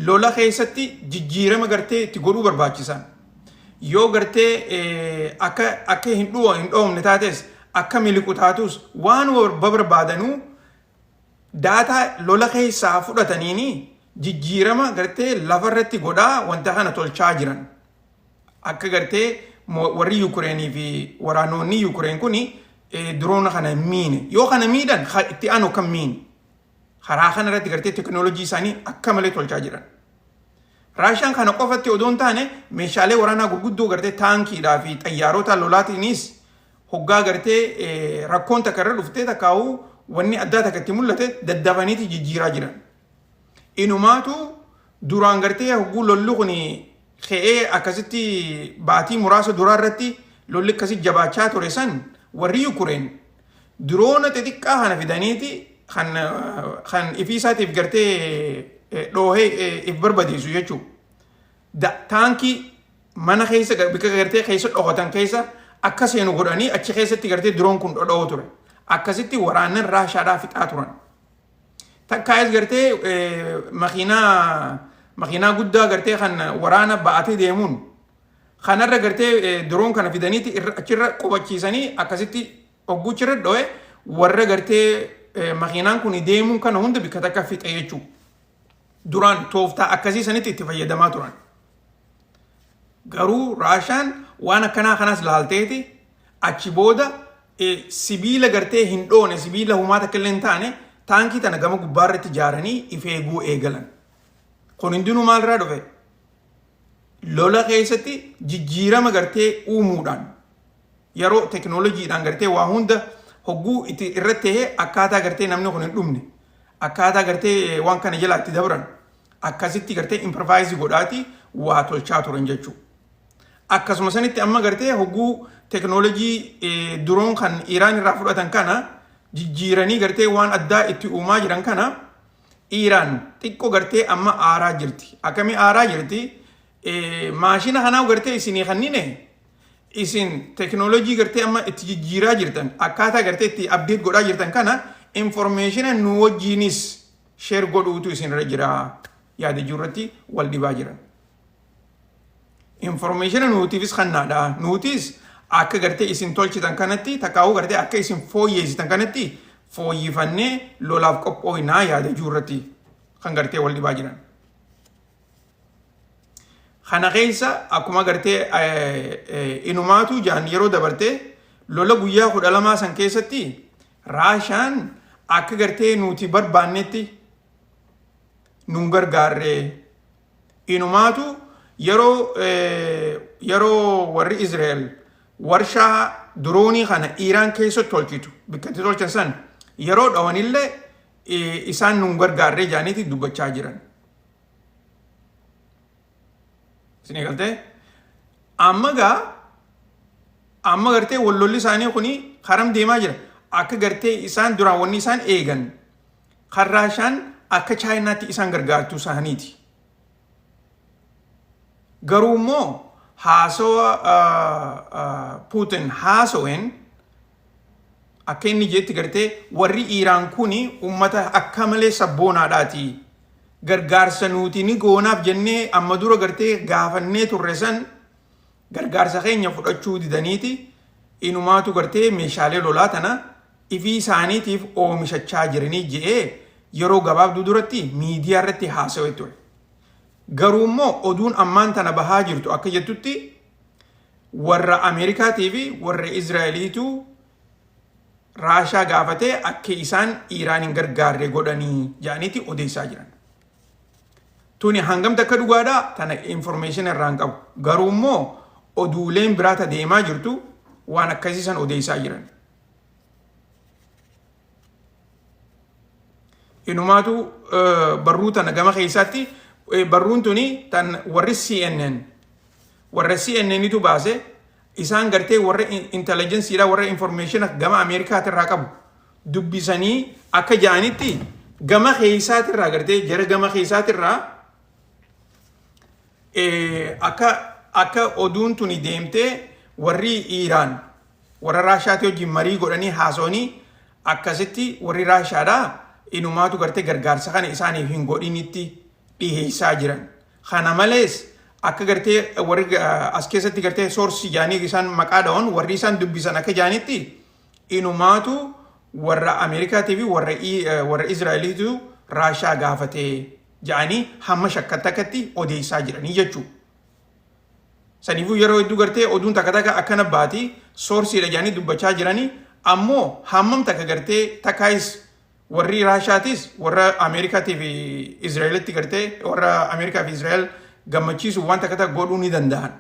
lola keessatti jijjiirama gartee itti godhuu barbaachisan. Yoo gartee akka hin dhoofne taates, akka miliqu taatus, waan barbaadanuu data lola keessaa fudhataniini jijjiirama gartee lafarratti godhaa wanta kana tolchaa jiran. Akka gartee warri Yukureenii fi waraanonni Yukureen kuni drone kana hin miine. Yoo kana miidhan itti aanu kan miine. Karaa kana irratti gartee teknoolojii isaanii akka malee tolchaa jiran. Raashaan kana qofatti odoo hin taane, meeshaalee waraanaa gurguddoo gartee taankiidhaa fi xayyaarota lolaatiinis hoggaa gartee rakkoon takka irra dhuftee takkaa'uu wanni addaa takka itti mul'ate daddafaniiti jijjiiraa jiran. Inumaatu duraan gartee hogguu lolli kun ka'ee akkasitti baatii muraasa duraa irratti lolli akkasi jabaachaa ture san, warri Yukureen drone xixiqqaa kana fidaniiti kan ifii isaatiif gartee dhoohee if barbadeessu jechuudha. Taankii mana keessa bikka gartee keessa dhokotan keessa akka seenu godhanii achi keessatti gartee drone kun dhodhoo ture. Akkasitti waraannan Raashaadhaa fixaa turan. Takkaayis gartee makiinaa guddaa gartee kan waraana ba'atee deemuun kanarra gartee drone kana fidaniiti achirra qubachiisanii akkasitti hogguchirra dho'e warra gartee makiinaan kun deemuun kana hunda bikka takka fixe jechuudha. Duraan tooftaa akkasii sanitti itti fayyadamaa turan. Garuu Raashaan waan akkanaa kanas laalteeti achi booda sibiila gartee hin dhoone, sibiila humaa takka illee hin taane taankii tana gama gubbaarratti ijaaranii if eeguu eegalan. Kun hundinuu maalirraa dhufe? Lola keessatti jijjiirama gartee uumuudhaan yeroo teknooloojiidhaan gartee waa hunda hogguu itti irratti ta'ee akkaataa gartee namni kun hin dhumne, akkaataa gartee waan kana jalaa itti dabran akkasitti gartee improvise godhaati waa tolchaa turan jechuudha. Akkasuma sanitti amma gartee hogguu teknoolojii drone kan Iraan irraa fudhatan kana jijjiiranii gartee waan addaa itti uumaa jiran kana, Iraan xiqqoo gartee amma aaraa jirti. Akkamii aaraa jirti? Maashina kanaa gartee isinii kannine, isin teknoolojii gartee amma itti jijjiiraa jirtan, akkaataa gartee itti update godhaa jirtan kana information nu wajjiinis share godhuutu isinirra jira yaada jiru irratti wal dhibaa jiran. Information nuutiifis kannaadha. Nuutis akka gartee isin tolchitan kanatti, takkaa'uu gartee akka isin fooyyeessitan kanatti fooyyifannee lolaaf qophooynaa yaada jiru irratti kan gartee wal dhibaa jiran. Kana keessa akkuma gartee inumaatu jaan yeroo dabarte lola guyyaa 12 san keessatti Raashaan akka gartee nuti barbaannetti nun gargaarre. Inumaatu yeroo warri Israa'el warshaa diroonii kana Iiraan keessa tolchitu bakka itti tolchan san yeroo dhawanillee isaan nun gargaarree jaaniiti dubbachaa jiran. Isin galtee? Amma gaa amma gartee wallolli isaanii kuni karam deemaa jira. Akka gartee isaan duraan wanni isaan eegan kan Raashaan akka Chaayinaatti isaan gargaartu isaaniiti. Garuu immoo haasawa Puutin haasaween akka inni jeetti gartee warri Iiraan kuni ummata akka malee sabboonaadhaati. Gargaarsa nuti ni goonaaf jennee amma dura gartee gaafannee turre san gargaarsa keenya fudhachuu didaniiti inumaatu gartee meeshaalee lolaa tana ifii isaaniitiif oomishachaa jiranii je'ee yeroo gabaabduu duratti miidiyaa irratti haasawee ture. Garuu immoo oduun ammaan tana bahaa jirtu akka jettutti warra Ameerikaatii fi warra Israa'eliitu Raashaa gaafatee akka isaan Iiraan hin gargaarre godhanii jedhaniiti odeessaa jiran. Tuni hangam takka dhugaadhaa tana information irraa hin qabu. Garuu immoo oduuleen biraa ta deemaa jirtu waan akkasii san odeessaa jiran. Inumaatu barruu tana gama keessaatti barruun tuni tan warri CNN warra CNNitu baase. Isaan gartee warra intelligenceedha, warra information gama Ameerikaatirraa qabu dubbisanii akka ja'anitti gama keessaatirraa gartee jara gama keessaatirraa akka oduun tuni deemtee warri Iiraan warra Raashaatii wajjin marii godhanii haasawanii akkasitti warri Raashaadhaa inumaatu gartee gargaarsa kana isaaniif hin godhinitti dhiheessaa jiran. Kana malees akka gartee warri as keessatti gartee soorsii jaanii isaan maqaa dha'oon warri isaan dubbisan akka jaanitti inumaatu warra Ameerikaatii fi warra Israa'eliitu Raashaa gaafatee ja'anii hamma shakkattakkatti odeessaa jiranii jechuudha. Saniifuu yeroo hedduu gartee oduun takka takka akkana baati soorsiidha jedhanii dubbachaa jiranii ammoo hammam takka gartee takkaayis warri Raashaatis warra Ameerikaatii fi Israa'elitti gartee warra Ameerikaa fi Israa'el gammachiisuuf waan takka takka godhuu ni danda'an.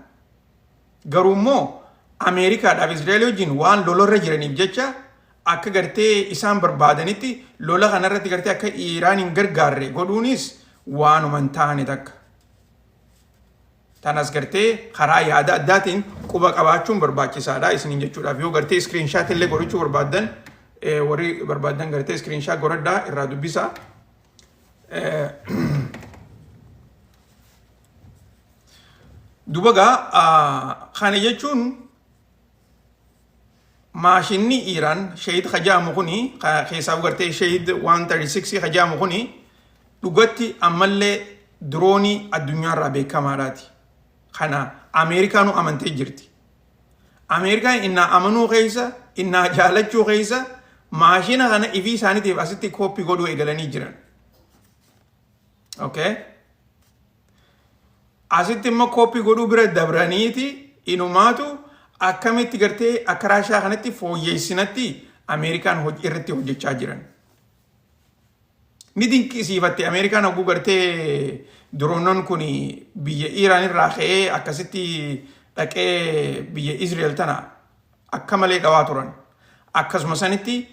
Garuu immoo Ameerikaadhaaf Israa'el wajjin waan lolarra jiraniif jecha akka gartee isaan barbaadanitti lola kanarratti gartee akka Iiraan hin gargaarre godhuunis waanuma hin taane takka. Tanas gartee karaa yaada addaatiin quba qabaachuun barbaachisaadha isiniin jechuudhaaf. Yoo gartee screenshot illee godhachuu barbaaddan, warri barbaaddan gartee screenshot godhadhaa irraa dubbisaa. Duba gaa kana jechuun maashinni Iiraan Shahid Hajaamu kuni keessaaf gartee Shahid 136 Hajaamu kuni dhugatti ammallee diroonii addunyaarraa beekamaadhaati. Kana Ameerikaanuu amantee jirti. Ameerikaan innaa amanuu keessa innaa jaalachuu keessa maashina kana ifii isaaniitiif asitti kooppii godhuu eegalanii jiran. Okay. Asitti immoo kooppii godhuu bira dabraniiti inumaatu akkamitti gartee akka Raashaa kanatti fooyyeessinatti Ameerikaan irratti hojjechaa jiran. Ni dinqisiifatte Ameerikaan hogguu gartee diroonnon kun biyya Iiraan irraa ka'ee akkasitti dhaqee biyya Israa'el tana akka malee dhawaa turan. Akkasuma sanitti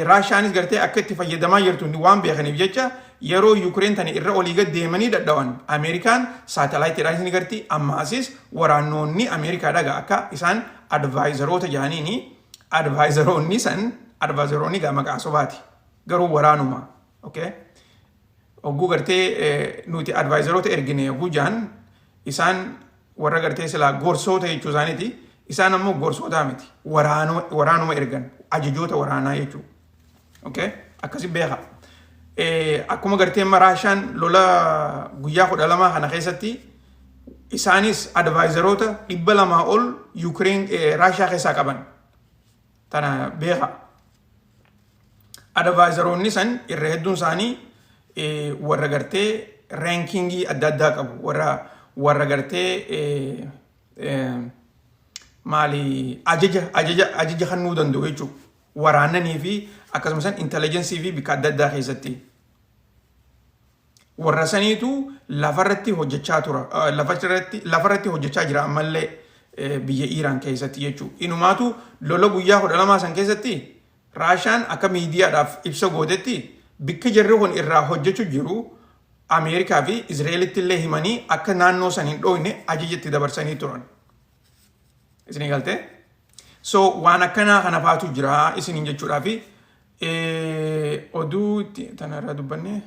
Raashaanis gartee akka itti fayyadamaa jirtu waan beekaniif jecha yeroo Yukireen tana irra olii gad deemanii dhadhawan Ameerikaan saatalaayitiidhaan ni garti. Ammaasis waraannoonni Ameerikaa dhaga akka isaan advaayizaroota jedhaniini advaayizaroonni san advaayizaroonni gaa maqaa sobaati garuu waraanuma. Okay, hogguu gartee nuti advaayizaroota ergine hogguu jedhan isaan warra gartee silaa gorsoota jechuu isaaniiti. Isaan ammoo gorsootaa miti, waraanuma ergan, ajajoota waraanaa jechuudha. Okay, akkasi beeka. Akkuma gartee amma Raashaan lola guyyaa 12 kana keessatti isaanis advaayizaroota 200 ol Yukireen Raashaa keessaa qaban. Tana beeka. Advaayizaroonni san irra hedduun isaanii warra gartee raankingii adda addaa qabu. Warra Warra gartee maali, ajaja kennuu danda'u jechuudha. Waraananii fi akkasumas intelligence fi bikka adda addaa keessatti. Warra saniitu lafarratti hojjechaa tura. Lafarratti hojjechaa jira ammallee biyya Iiraan keessatti jechuudha. Inumaatu lola guyyaa 12 san keessatti Raashaan akka miidiyaadhaaf ibsa gootetti, bikka jarri kun irraa hojjechuu jiru Ameerikaa fi Izraa'elitti illee himanii akka naannoo san hin dhooyne ajaja itti dabarsanii turan. Isinii galtee? So waan akkanaa kana faatu jira isiniin jechuudhaa fi oduu tanarraa dubbanne.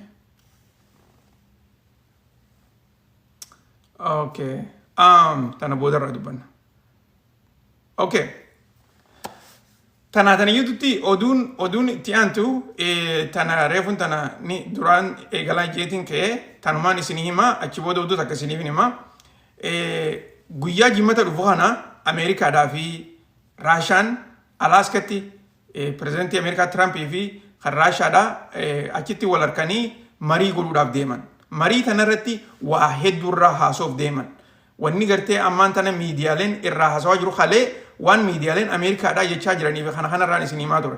Okay. Tana boodarraa dubbanna. Okay. Tanaa tana iyyuutti oduun itti aantu tana reefuun tana ni duraan eegalaa jeetiin ka'ee tanumaan isinii hima, achi booda oduu takka isiniif hima. Guyyaa Jimmata dhufu kana Ameerikaadhaa fi Raashaan Alaaskatti, pirezidantii Ameerikaa Tirampii fi kan Raashaadhaa achitti wal harkanii marii godhuudhaaf deeman. Marii tanarratti waa hedduurraa haasoof deeman. Wanni gartee ammaan tana miidiyaaleen irraa haasawaa jiru, kalee waan miidiyaaleen Ameerikaadhaa jechaa jiranii fi kana kanarraan isin himaa ture.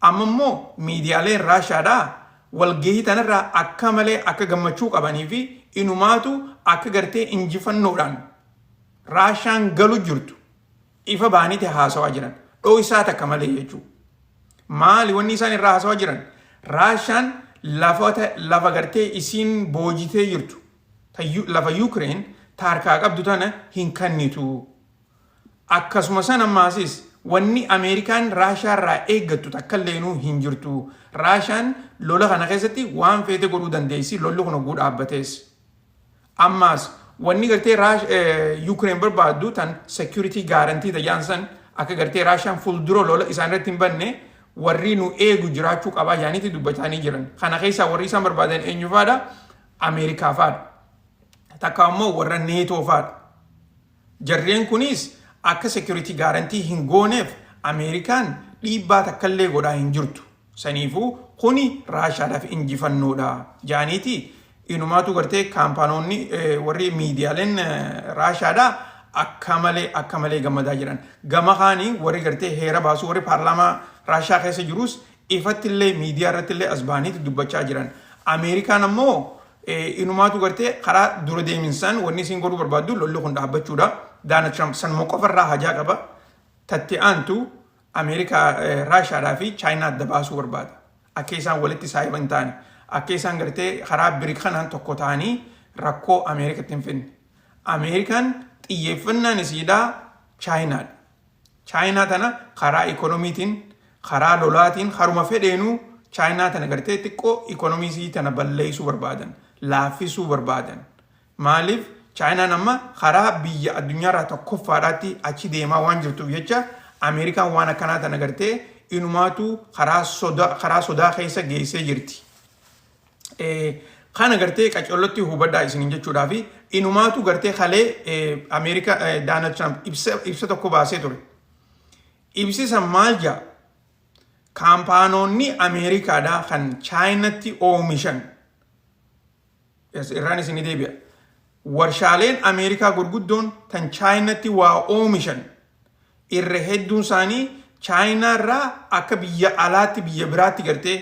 Amma immoo miidiyaaleen Raashaadhaa walgahii tanarraa akka malee akka gammachuu qabanii fi inumaatu akka gartee injifannoodhaan Raashaan galu jirtu ifa baaniiti haasawaa jiran. Dhooysaa takka malee jechuudha. Maali wanni isaan irraa haasawaa jiran? Raashaan lafa gartee isiin boojitee jirtu, lafa Yuukireen taarkaa qabdu tana hin kennitu. Akkasuma san ammaasis wanni Ameerikaan Raashaa irraa eeggattu takka illeenuu hin jirtu. Raashaan lola kana keessatti waan feete godhuu dandeessi, lolli kun hogguu dhaabbatees. Ammaas wanni gartee Yuukireen barbaaddu tan security guarantee tayyaan san, akka gartee Raashaan fuuldura lola isaan irratti hin banne warri nu eegu jiraachuu qabaa jaaniitti dubbatanii jiran. Kana keessaa warri isaan barbaadan eenyu faadha? Ameerikaa faadha. Takka immoo warra Neetoo faadha. Jarreen kunis akka security guarantee hin gooneef Ameerikaan dhiibbaa takkallee godhaa hin jirtu. Saniifuu kuni Raashaadhaaf injifannoodha. Jaaniiti inumaatu gartee kaampaanoonni, warri miidiyaaleen Raashaadhaa akka malee gammadaa jiran. Gama kaanii warri gartee heera baasuu, warri paarlaamaa Raashaa keessa jirus ifatti illee miidiyaa irratti illee as bahaniiti dubbachaa jiran. Ameerikaan ammoo inumaatu gartee karaa dura deeminsaan wanni isiin godhuu barbaaddu lolli kun dhaabbachuudha. Daanald Trump sanuma qofarraa hajaa qaba. Tatti aantu Ameerikaa, Raashaadhaa fi Chaayinaa adda baasuu barbaada. Akka isaan walitti saahiba hin taane. Akka isaan gartee karaa BRICS kanaan tokko ta'anii rakkoo Ameerikatti hin finne. Ameerikaan xiyyeeffannaan isiidhaa Chaayinaadha. Chaayinaa tana karaa ikoonomiitiin, karaa lolaatiin, haruma fedheenuu Chaayinaa tana gartee xiqqoo ikoonomii isii tana balleessuu barbaadan, laaffisuu barbaadan. Maaliif? Chaayinaan amma karaa biyya addunyaarraa tokkoffaadhaatti achi deemaa waan jirtuuf jecha Ameerikaan waan akkanaa tana gartee inumaatu karaa sodaa keessa geessee jirti. Kana gartee qacollotti hubadhaa isiniin jechuudhaa fi inumaatu gartee kalee Ameerikaa Daanald Tiraamp ibsa tokko baasee ture. Ibsi san maal jaa? Kaampaanoonni Ameerikaadhaa kan Chaayinatti oomishan, irraan isinii deebi'a. Warshaaleen Ameerikaa gurguddoon tan Chaayinatti waa oomishan irra hedduun isaanii Chaayinaarraa akka biyya alaatti, biyya biraatti gartee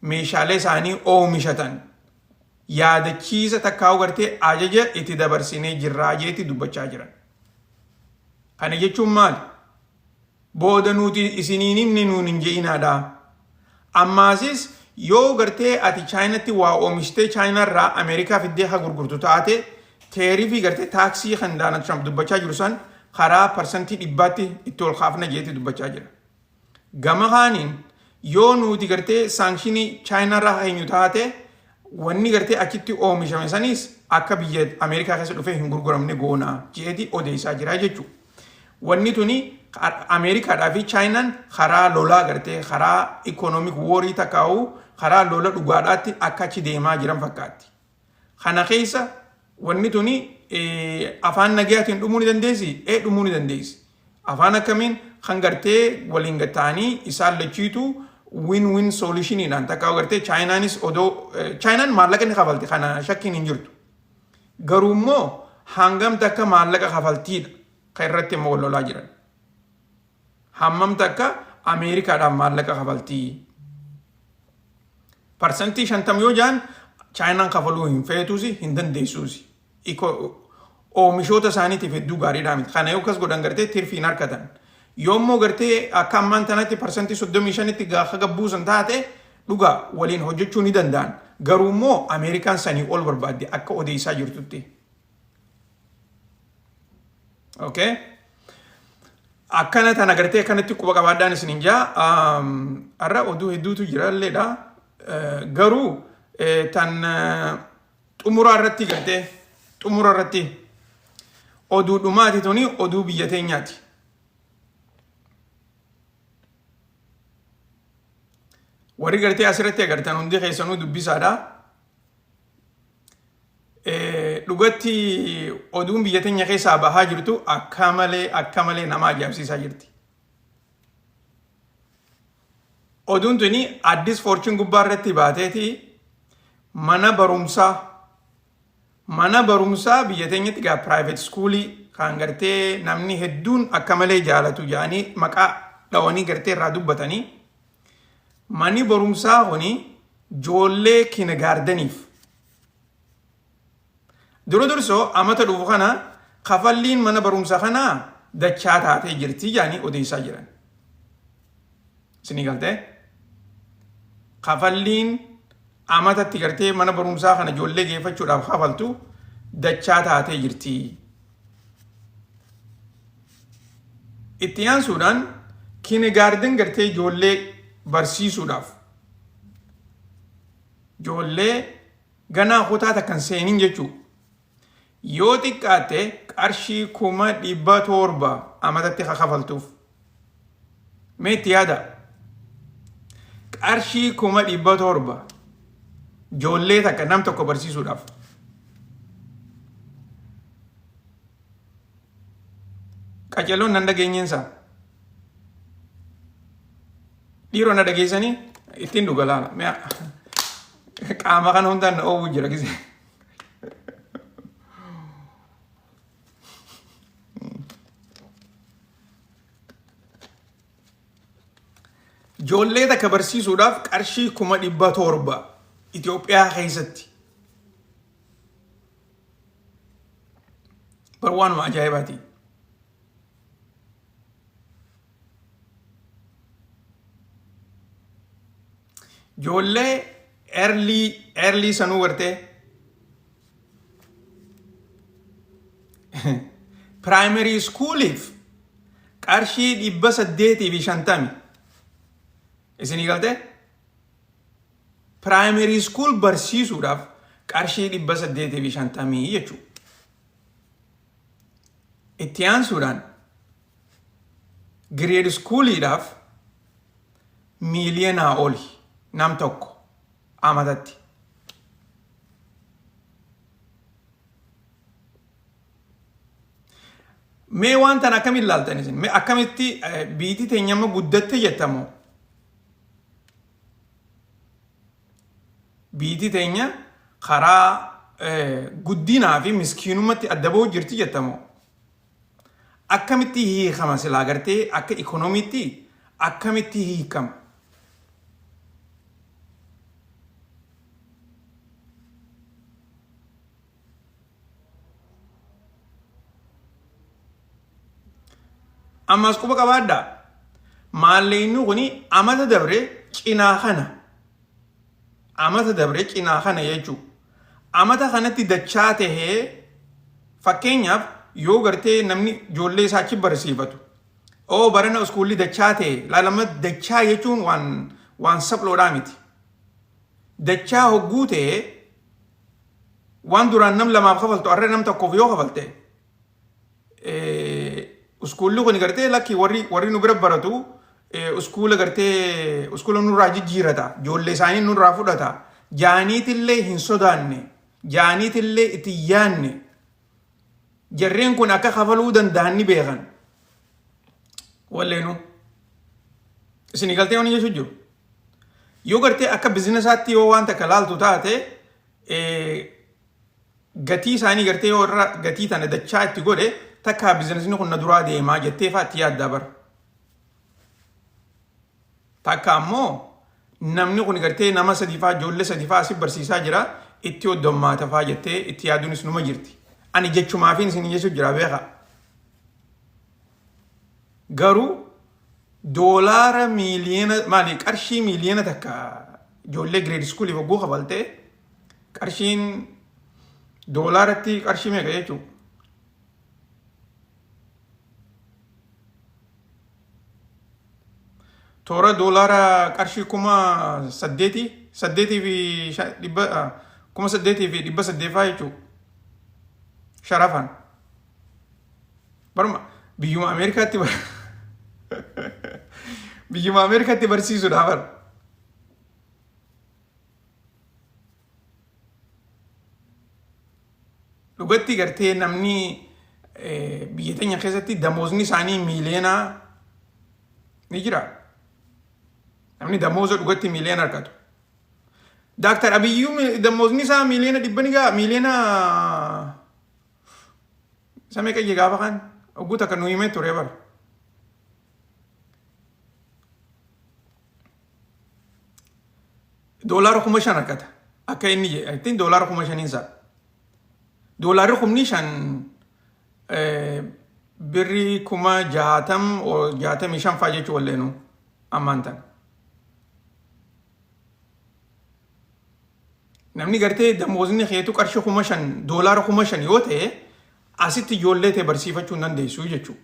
meeshaalee isaanii oomishatan yaadachiisa takkaa'u gartee ajaja itti dabarsinee jirraa jeetti dubbachaa jiran. Kana jechuun maali? Booda nuti isiniin himne nuun hin je'inaadha. Ammaasis yoo gartee ati Chaayinatti waa oomishtee Chaayinaarraa Ameerikaa fiddee haa gurgurtu taate, tariff gartee taaksii kan Daanald Tiraamp dubbachaa jiru san karaa 100%tti itti ol kaafna jeetti dubbachaa jira. Gama kaaniin yoo nuti gartee sanction Chaayinaarraa eenyu taate, wanni gartee achitti oomishame sanis akka biyya Ameerikaa keessa dhufee hin gurguramne goonaa jeeti odeessaa jira jechuudha. Wanni tuni Ameerikaadhaa fi Chaayinaan karaa lolaa gartee karaa economic war takkaa'u karaa lola dhugaadhaatti akka achi deemaa jiran fakkaatti. Kana keessa wanni tuni afaan nagayaatiin dhumuu ni dandeessi? Ee, dhumuu ni dandeessi. Afaan akkamiin? Kan gartee waliin gatta'anii isaan lachiitu win-win solutioniidhaan takkaa'u gartee Chaayinaanis odoo Chaayinaan maallaqa ni kafalti, kana shakkiin hin jirtu. Garuu immoo hangam takka maallaqa kafaltiidha kan irratti immoo wal lolaa jiran. Hammam takka Ameerikaadhaaf maallaqa kafaltii? 50% yoo jaan Chaayinaan kafaluu hin feetuusi hin dandeessuusi. Oomishoota isaaniitiif hedduu gaariidhaa miti. Kana yoo akkas godhan gartee tirfii hin harkatan. Yoommoo gartee akka ammaan tanatti 35%tti gaafa gabbuusan taate dhugaa waliin hojjechuu ni danda'an. Garuu immoo Ameerikaan sanii ol barbaaddi akka odeessaa jirtutti. Okay. Akkana tana gartee akkanatti quba qabaadhaan isinin jaa. Har'a oduu hedduutu jira illeedha. Garuu tan xumuraa irratti gartee xumura irratti oduu dhumaati tuni oduu biyya teenyaati. Warri gartee asirratti agartan hundi keessanuu dubbisaadha. Dhugatti oduun biyya teenya keessaa bahaa jirtu akka malee akka malee nama ajaa'ibsiisaa jirti. Oduun tuni Addis Fortune gubbaa irratti baateeti mana barumsaa mana barumsaa biyya teenyatti gaa private schoolii kan gartee namni hedduun akka malee jaalatu jedhanii maqaa dhawanii gartee irraa dubbatanii manni barumsaa kuni joollee kindergarteniif dura dursoo amata dhufu kana kafalliin mana barumsaa kanaa dachaa taatee jirti jedhanii odeessaa jiran. Isinii galtee? Kafalliin amatatti gartee mana barumsaa kana ijoollee geeffachuudhaaf kafaltu dachaa taatee jirti. Itti aansuudhaan kindergarten gartee ijoollee barsiisuudhaaf ijoollee ganaa kutaa takkan seenin jechuu yoo xiqqaatte qarshii 700,000 amatatti kafaltuuf. Mee itti yaada. Qarshii 700,000 ijoollee takka nam tokko barsiisuudhaaf. Qaceloon nan dhageenyeensa. Dhiiroo na dhageessanii ittiin dhuga laala. Mi'a qaama kana hundaan na oowwu jira gisee. Ijoollee takka barsiisuudhaaf qarshii 700,000 Itoophiyaa keessatti. Bar waanuma ajaa'ibaati. Ijoollee early early sanuu gartee primary schooliif qarshii 850 isinii galtee primary school barsiisuudhaaf qarshii 850 jechuudha. Itti aansuudhaan grade schooliidhaaf miiliyoonaa oli nam tokko amatatti. Mee waan tana akkamiin ilaaltan isin? Mee akkamitti biitii teenya amma guddatte jettamoo? Biitii teenya karaa guddinaa fi miskiinumatti adda ba'uu jirti jettamoo? Akkamitti hiikama silaa gartee akka ikoonomiitti akkamitti hiikama? Ammas quba qabaadhaa. Maallaqni kuni amata dabre cinaa kana. Amata dabre cinaa kana jechuudha. Amata kanatti dachaa tahee fakkeenyaaf yoo gartee namni ijoollee isaa achi barsiifatu. Oo, barana iskuulli dachaa ta'e laalama, dachaa jechuun waan saploodhaa miti. Dachaa hogguu ta'e waan duraan nam lamaaf kafaltu arra nam tokkoof yoo kafalte, uskuulli kun gartee lakki warri nu bira baratu uskuula gartee uskuula nurraa jijjiirata, ijoollee isaanii nurraa fudhata jaaniitillee hin sodaanne, jaaniitillee itti yaanne, jarreen kun akka kafaluu danda'an ni beekan. Walleenu isinii galtee waan jechuu jiru. Yoo gartee akka businessaatti yoo waan takka laaltu taate Gatii isaanii gartee yoo irra gatii tana dachaa itti godhe takkaa bizinasni kun na duraa deemaa jettee fa'aa itti yaaddaa bara. Takka ammoo namni kun gartee nama sadii fa'aa ijoollee sadii fa'aa si barsiisaa jira itti hoddommaata fa'aa jettee itti yaaduunis numa jirti. Ani jechumaafiin isin jechuu jira beekaa. Garuu doolaara miiliyoona maali qarshii miiliyoona 1 ijoollee grade schooliif hogguu kafaltee qarshiin doolaaratti qarshii meeqa jechuudha? Toora doolaara qarshii 8,000 saddeetii fi dhibba 8,800 fa'aa jechuudha. Sharafaan. Baruma biyyuma Ameerikaatti barsiisuudhaaf bara. Dhugatti gartee namni biyya teenya keessatti damoosni isaanii miiliyoonaa ni jira. Namni damooza dhugatti miiliyoona argatu. Daaktar Abiyyuu damoosni isaa miiliyoona 100 ni ga'a, miiliyoona isa meeqa ijje gaafa kan hogguu takka nu himee ture bara. Doolaara 5,000 argata. Akka inni jedhe, I think doolaara 5,000n isaa. Doolaarri 5,000 birrii 60,000 65 fa'aa jechuu walleenuu ammaan tana. Namni gartee damoosni keetu qarshii 5,000 doolaara 5,000 yoo ta'e asitti ijoollee ta'e barsiifachuu hin dandeessu jechuudha.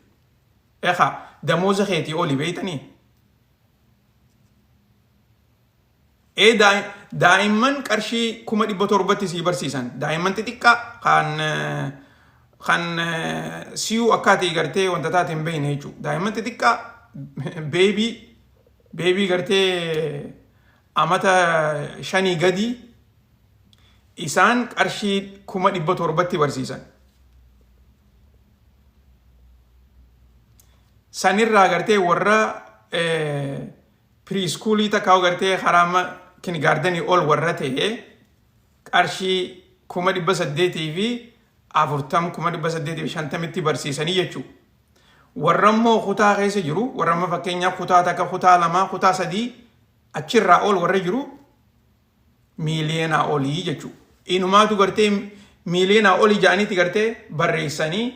Egaa damooza keetii oli beektanii? Ee, daa'imman qarshii 700,000tti sii barsiisan. Daa'imman xixiqqaa kan siyuu akka ati gartee wanta taate hin beekne jechuudha. Daa'imman xixiqqaa baby gartee amata 5 gadi isaan qarshii 700,000tti barsiisan. Sanirraa gartee warra preschoolii takkaa gartee karaa kindergartenii ol warra ta'e qarshii 840,000, 850,000tti barsiisanii jechuudha. Warra immoo kutaa keessa jiru, warra amma fakkeenyaaf kutaa 1, kutaa 2, kutaa 3 achirraa ol warra jiru miiliyoonaa olii jechuudha. Inumaatu gartee miiliyoonaa olii ja'aniiti gartee barreessanii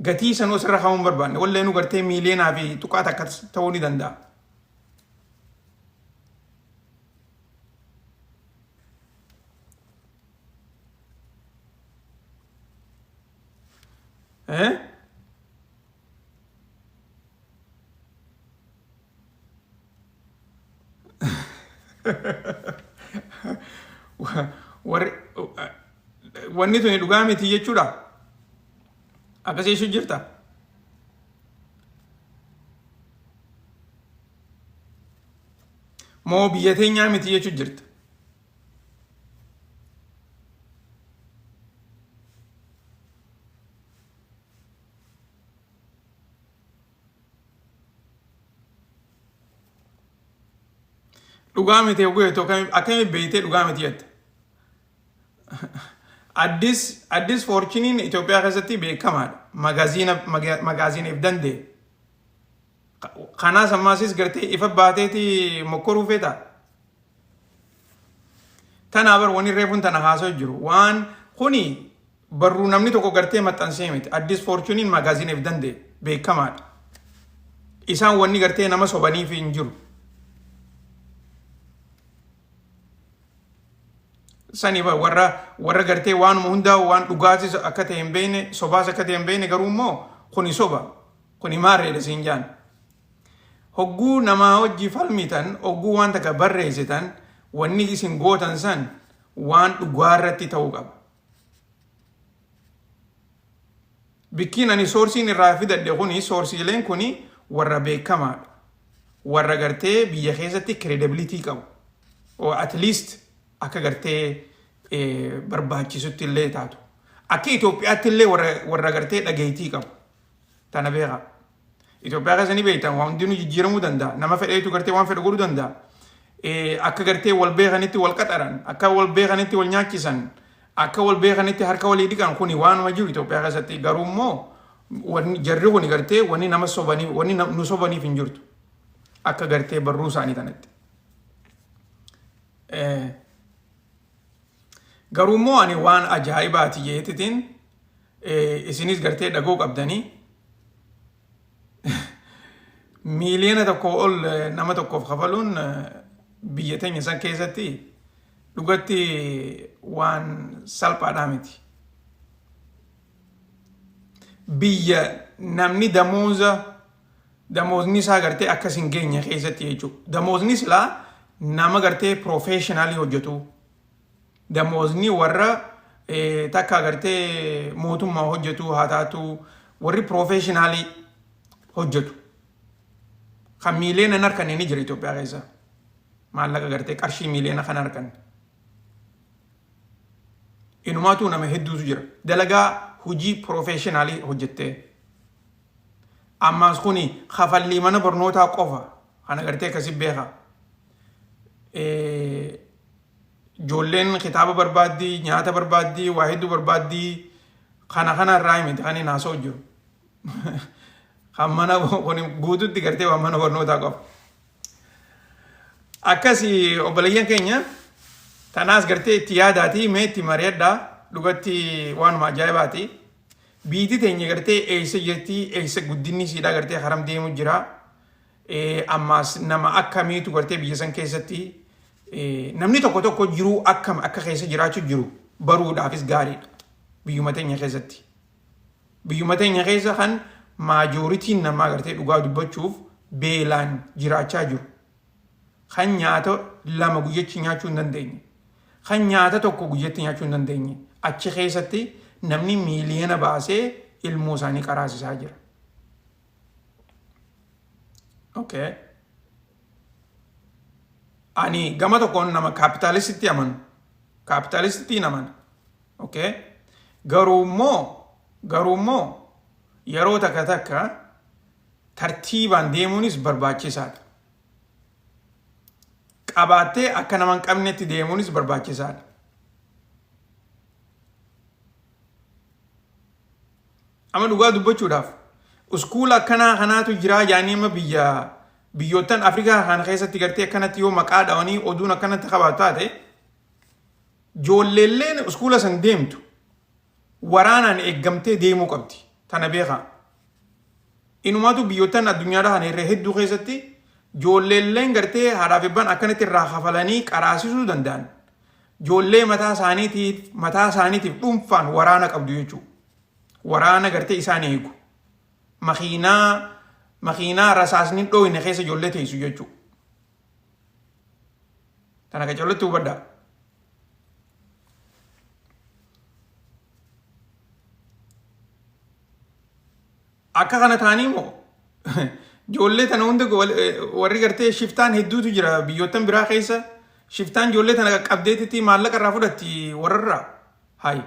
gatii sanuu asirra kaa'uu hin barbaanne. Walleenuu gartee miiliyoonaa fi tuqaa takka ta'uu ni danda'a. Eh? Warri wanni tuni dhugaa miti jechuudha. Akkasii jechuu jirta. Moo biyya teenyaa miti jechuu jirta. Dhugaa miti hogguu jettu akkami beektee dhugaa miti jetta? Addis Fortuneiin Itoophiyaa keessatti beekamaadha. Magaaziiniif danda'e. Kanaas ammaasis gartee ifa baateeti mokkoruu feeta. Tanaa bar wani reefuun tana haasoo jiru. Waan kuni barruu namni tokko gartee maxxansee miti. Addis Fortuneiin magaaziiniif danda'e beekamaadha. Isaan wanni gartee nama sobaniif hin jiru. Sani warra gartee waanuma hundaa waan dhugaatis akka ta'e hin beekne, sobaas akka ta'e hin beekne, garuu immoo kuni soba, kuni maarreedha siin jaan. Hogguu namaa hojii falmitan, hogguu waan takka barreessitan, wanni isin gootan san waan dhugaa irratti ta'uu qaba. Bikkiin ani sourceiin irraa fidadhe kuni, sourceiileen kuni warra beekamaadha. Warra gartee biyya keessatti credibility qabu. Or at least akka gartee barbaachisutti illee taatu. Akka Itoophiyaatti illee warra gartee dhageettii qabu. Tana beekaa. Itoophiyaa keessa ni beektan, waan hundinuu jijjiiramuu danda'a. Nama fedheetu gartee waan fedhe godhuu danda'a. Akka gartee wal beekanitti wal qaxaran, akka wal beekanitti wal nyaachisan, Akka wal beekanitti harka walii dhiqan kuni waanuma jiru Itoophiyaa keessatti garuu immoo wanni jarri kuni gartee wanni nama sobaniif wanni nu sobaniif hin jirtu. Akka gartee barruu isaanii tanatti. Garuu immoo ani waan ajaa'ibaati jeetitiin isinis gartee dhagoo qabdanii 1 miiliyoona ol nama tokkoof kafaluun biyya teenya san keessatti dhugatti waan salphaadhaa miti. Biyya namni damooza damoosni isaa gartee akkas hin geenye keessatti jechuudha. Damoosni silaa nama gartee professional hojjetu. Damoosni warra takka gartee mootummaa hojjetu haa taatu warri professional hojjetu. Kan miiliyoona hin harkanne ni jira Itoophiyaa keessa. Maallaqa gartee qarshii miiliyoona kan harkanne. Inumaatu nama hedduutu jira. Dalagaa hojii professional hojjettee. Ammaas kuni kafallii mana barnootaa qofa. Kana gartee akkasi beeka. Ijoolleen kitaaba barbaaddii, nyaata barbaaddii, waa hedduu barbaaddii kana kana irraa miti kan inni haasa'u jiru. Kan mana kuni guututti gartee waan mana barnootaa qofa. Akkasi obboleeyyan keenya tanaas gartee itti yaadaatii mee itti mari'adhaa dhugatti waanuma ajaa'ibaati. Biiti teenya gartee eessa jirti eessa guddinni isiidhaa gartee haram deemu jira. Ammaas nama akkamiitu gartee biyya san keessatti namni tokko tokko jiruu akkam akka keessa jiraachuu jiru baruudhaafis gaariidha. Biyyuma teenya keessatti. Biyyuma teenya keessa kan majorityn namaa gartee dhugaa dubbachuuf beelaan jiraachaa jiru. Kan nyaata lama guyyachi nyaachuu hin dandeenye. Kan nyaata tokko guyyatti nyaachuu hin dandeenye. Achi keessatti namni miiliyoona baasee ilmoo isaanii qaraasisaa jira. Okay. Ani gama tokkoon nama capitalistitti amanu. Capitalistitti hin amanu. Okay. Garuu immoo yeroo takka takka tartiibaan deemuunis barbaachisaadha. Qabaattee akka nama hin qabnetti deemuunis barbaachisaadha. Amma dhugaa dubbachuudhaaf uskuula akkanaa kanaatu jiraa jaanii amma biyya biyyoottan Afrikaa kana keessatti gartee akkanatti yoo maqaa dhawanii oduun akkanatti qabaatu taate ijoolleelleen uskuula san deemtu waraanaan eeggamtee deemuu qabdi. Tana beekaa. Inumaatu biyyoottan addunyaadhaa kana irra hedduu keessatti ijoolleelleen gartee haadhaaf abbaan akkanatti irraa kafalanii qaraasisuu danda'an. Ijoollee mataa isaaniitiif dhuunfaan waraana qabdu jechuudha. Waraana gartee isaan eegu. Makiinaa rasaasni dhooyne keessa ijoollee teessu jechuudha. Tana qacarratti hubadhaa. Akka kana ta'anii immoo ijoollee tana hunda warri gartee shiftaan hedduutu jira biyyoottan biraa keessa shiftaan ijoollee tana qaqqabdeetitti maallaqa irraa fudhatti warrarraa. Hayi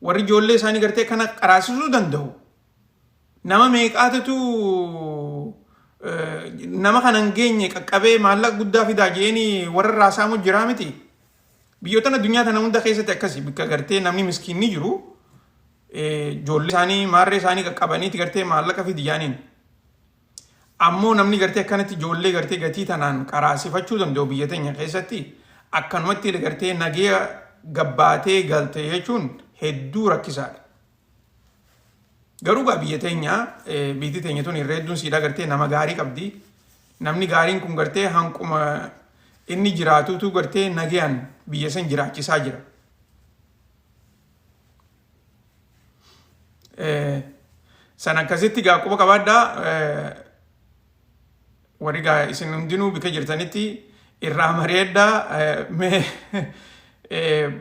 warri ijoollee isaanii gartee kana qaraasisuu danda'u. Nama meeqaatutu nama kana hin geenye qaqqabee maallaqa guddaa fidaa jeeni warra irraa saamu jiraa miti. Biyyoottan addunyaa tana hunda keessatti akkasi bakka gartee namni miskiinni jiru ijoollee isaanii maarree isaanii qaqqabaniiti gartee maallaqa fidi jaaniin. Ammoo namni gartee akkanatti ijoollee gartee gatii tanaan qaraasifachuu danda'u biyya teenya keessatti akkanumatti gartee nagee gabbaatee galte jechuun hedduu rakkisaadha. Garuu gaa biyya teenya biyyi teenya tun irra hedduun siidhaa gartee nama gaarii qabdi. Namni gaariin kun gartee hanquma inni jiraatutu gartee nagayaan biyya san jiraachisaa jira. San akkasitti gaa quba qabaadhaa warri gaa isin hundinuu bika jirtanitti irraa mari'adhaa mee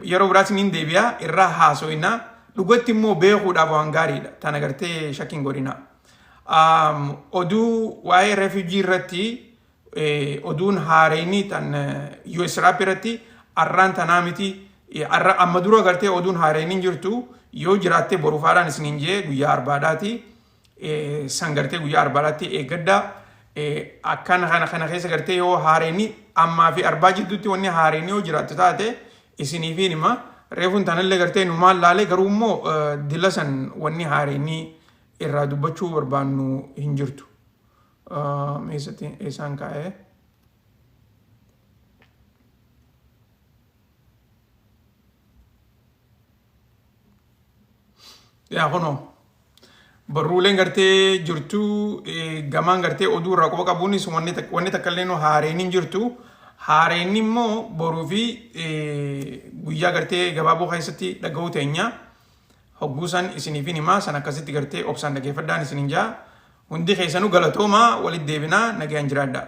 yeroo biraas niin deebi'a irraa haaso'inaa dhugatti immoo beekuudhaaf waan gaariidha tana gartee shakkiin godhinaa. Oduu waa'ee refugee irratti oduun haareenii tan US rap irratti arraan tanaa miti arra amma dura gartee oduun haareenii jirtu yoo jiraatte borufaadhaan isiniin jee guyyaa arbaadhaati san gartee guyyaa arbaadhaatti eeggadhaa akkana kana kana keessa gartee yoo haareenii ammaa fi arbaa jidduutti wanni haareenii yoo jiraattu taate isiniifiin hima. Reefuun tanallee gartee numaan laalee, garuu immoo dila san wanni haareenii irraa dubbachuu barbaannu hin jirtu. Eessatti eessaan kaa'ee? Yaa, kunoo barruuleen gartee jirtu gamaan gartee oduu irraa quba qabuunis wanni takka illee nu haareen hin jirtu. Haareen immoo boruu fi guyyaa gartee gabaaboo keessatti dhaga'uu teenya. Hogguu san isiniifin himaa, san akkasitti gartee obsaan dhaggeeffadhaan isinin jaa. Hundi keessanuu galatoomaa, walitti deebinaa, nagayaan jiraadhaa.